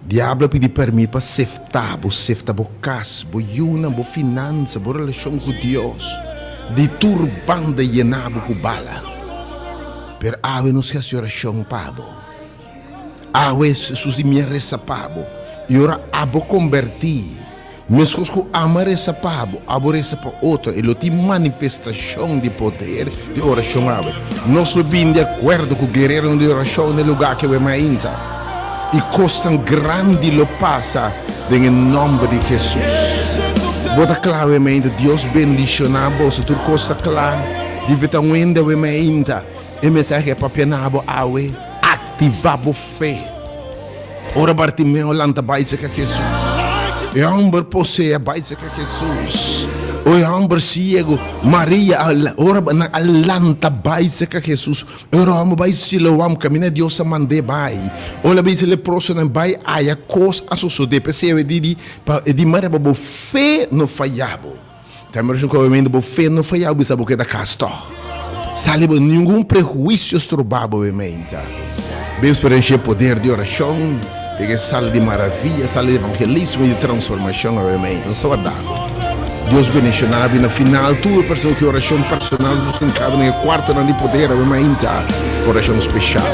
[SPEAKER 1] Diablo a pidi permit pa sefta bo, sefta bo kas, bo yunan, bo finansa, bo relashon ku Dios. Di tur banda yena bo ku bala. Pero awe nos ke hasi orashon pa bo. Awe Jesus di mi a resa pa bo, i ora abo kombertí, meskos ku ami a resa pa bo, abo resa pa otro, i lo tin manifestashon di poder di orashon awe. Nos lo bin di akuerdo ku guereronan di orashon na e lugá ke awe mainta, i kosnan grandi lo pasa den e nòmber di Jesus. Bo ta kla awe mainta? Dios bendishoná boso. Tur kos ta kla. Dife ta un hende awe mainta. E mensahe a papia na bo awe, aktivá bo fe. Ora Bartimeo lanta bai serka Hesus, e hòmber posee a bai serka Hesus. O e hòmber siegu, Maria, ora nan a lanta bai serka Hesus, e ora hòmber bai Siloam, kaminda Dios a mand'é bai. Ora bisa e leprosonan bai aya, kos a sosodé. P'esei e di, pa e di manera pa bo fe no faya bo. Tambe ku obviamente bo fe no faya bo bisa bo keda kas tòg. Sali bo ningun prehuisio stroba bo obviamente. Bin eksperenshia e poder di orashon den e sala di maravia, sala di evangelismo i di transformashon obviamente. Nos ta warda bo. Dios bendishona bo i na final tur persona ku orashon personal nos tin kaba den e kuartonan di poder obviamente pa orashon speshal.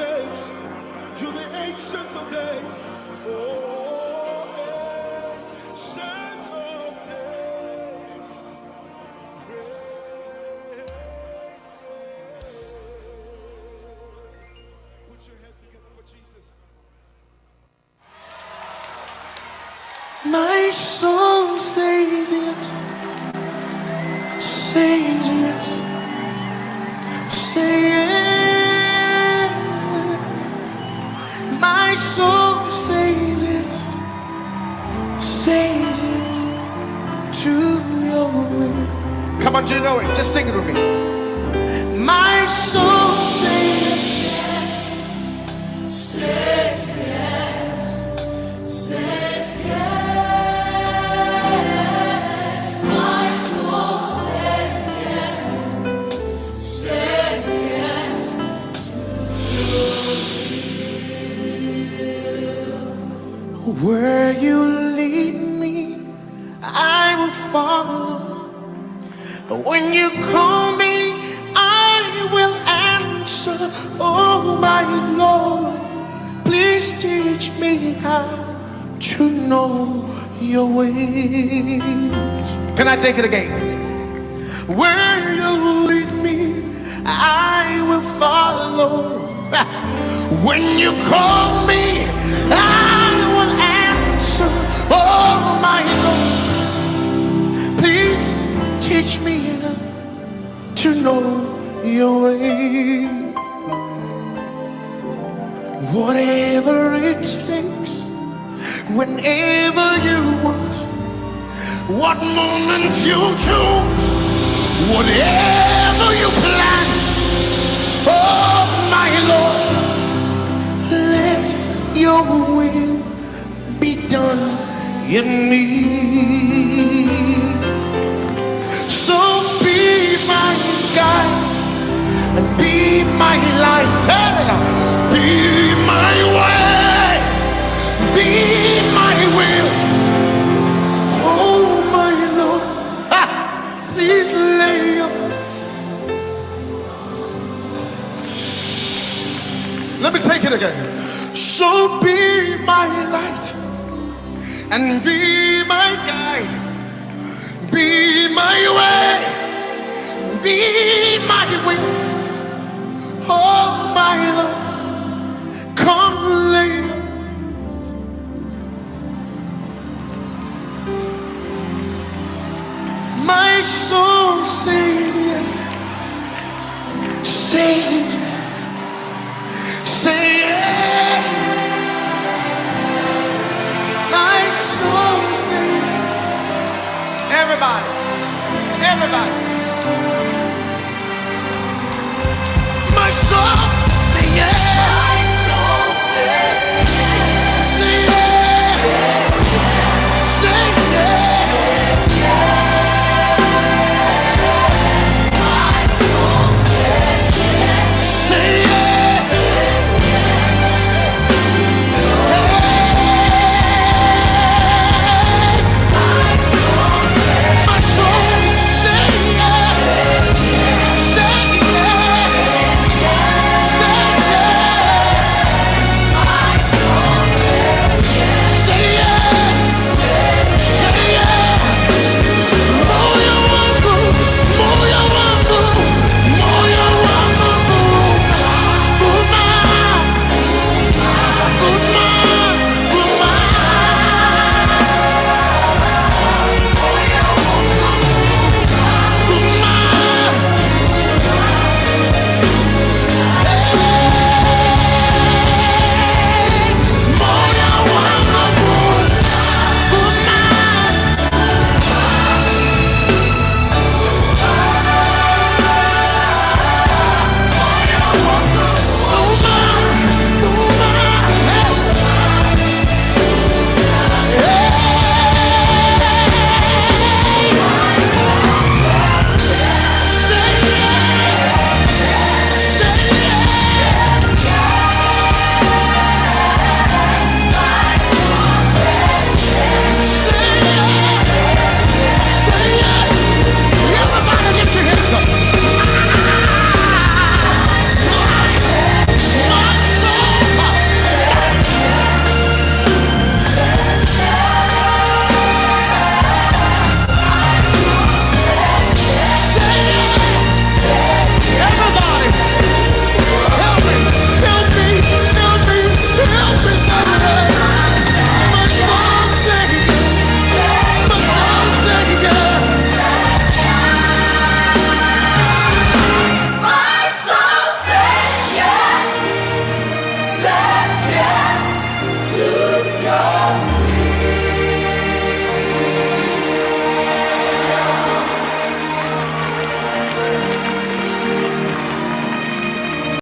[SPEAKER 2] days. You're the ancient of days. Oh, ancient of days. Great. Put your hands together for Jesus.
[SPEAKER 12] My soul says yes, says yes, say yes. My soul says yes, says yes to your will. Come on, do you know it? Just sing it with me. My soul says
[SPEAKER 3] Says yes, says yes. My soul says yes, says yes
[SPEAKER 12] Where you lead me, I will follow. When you call me, I will answer. Oh, my Lord, please teach me how to know your ways. Can I take it again? Where you lead me, I will follow. When you call me, I will answer. Oh, my Lord, please teach me to know your way. Whatever it takes, whenever you want, what moment you choose, whatever you plan, oh my Lord, let your will be done in me. So be my guide and be my light. Hey, Be my way, be my will. Oh my Lord, ah, please lay your. Let me take it again. So be my light and be my guide, be my way, be my will. Oh my Lord, come lay. My soul says yes, says, say yes. My soul says, everybody, everybody. My soul.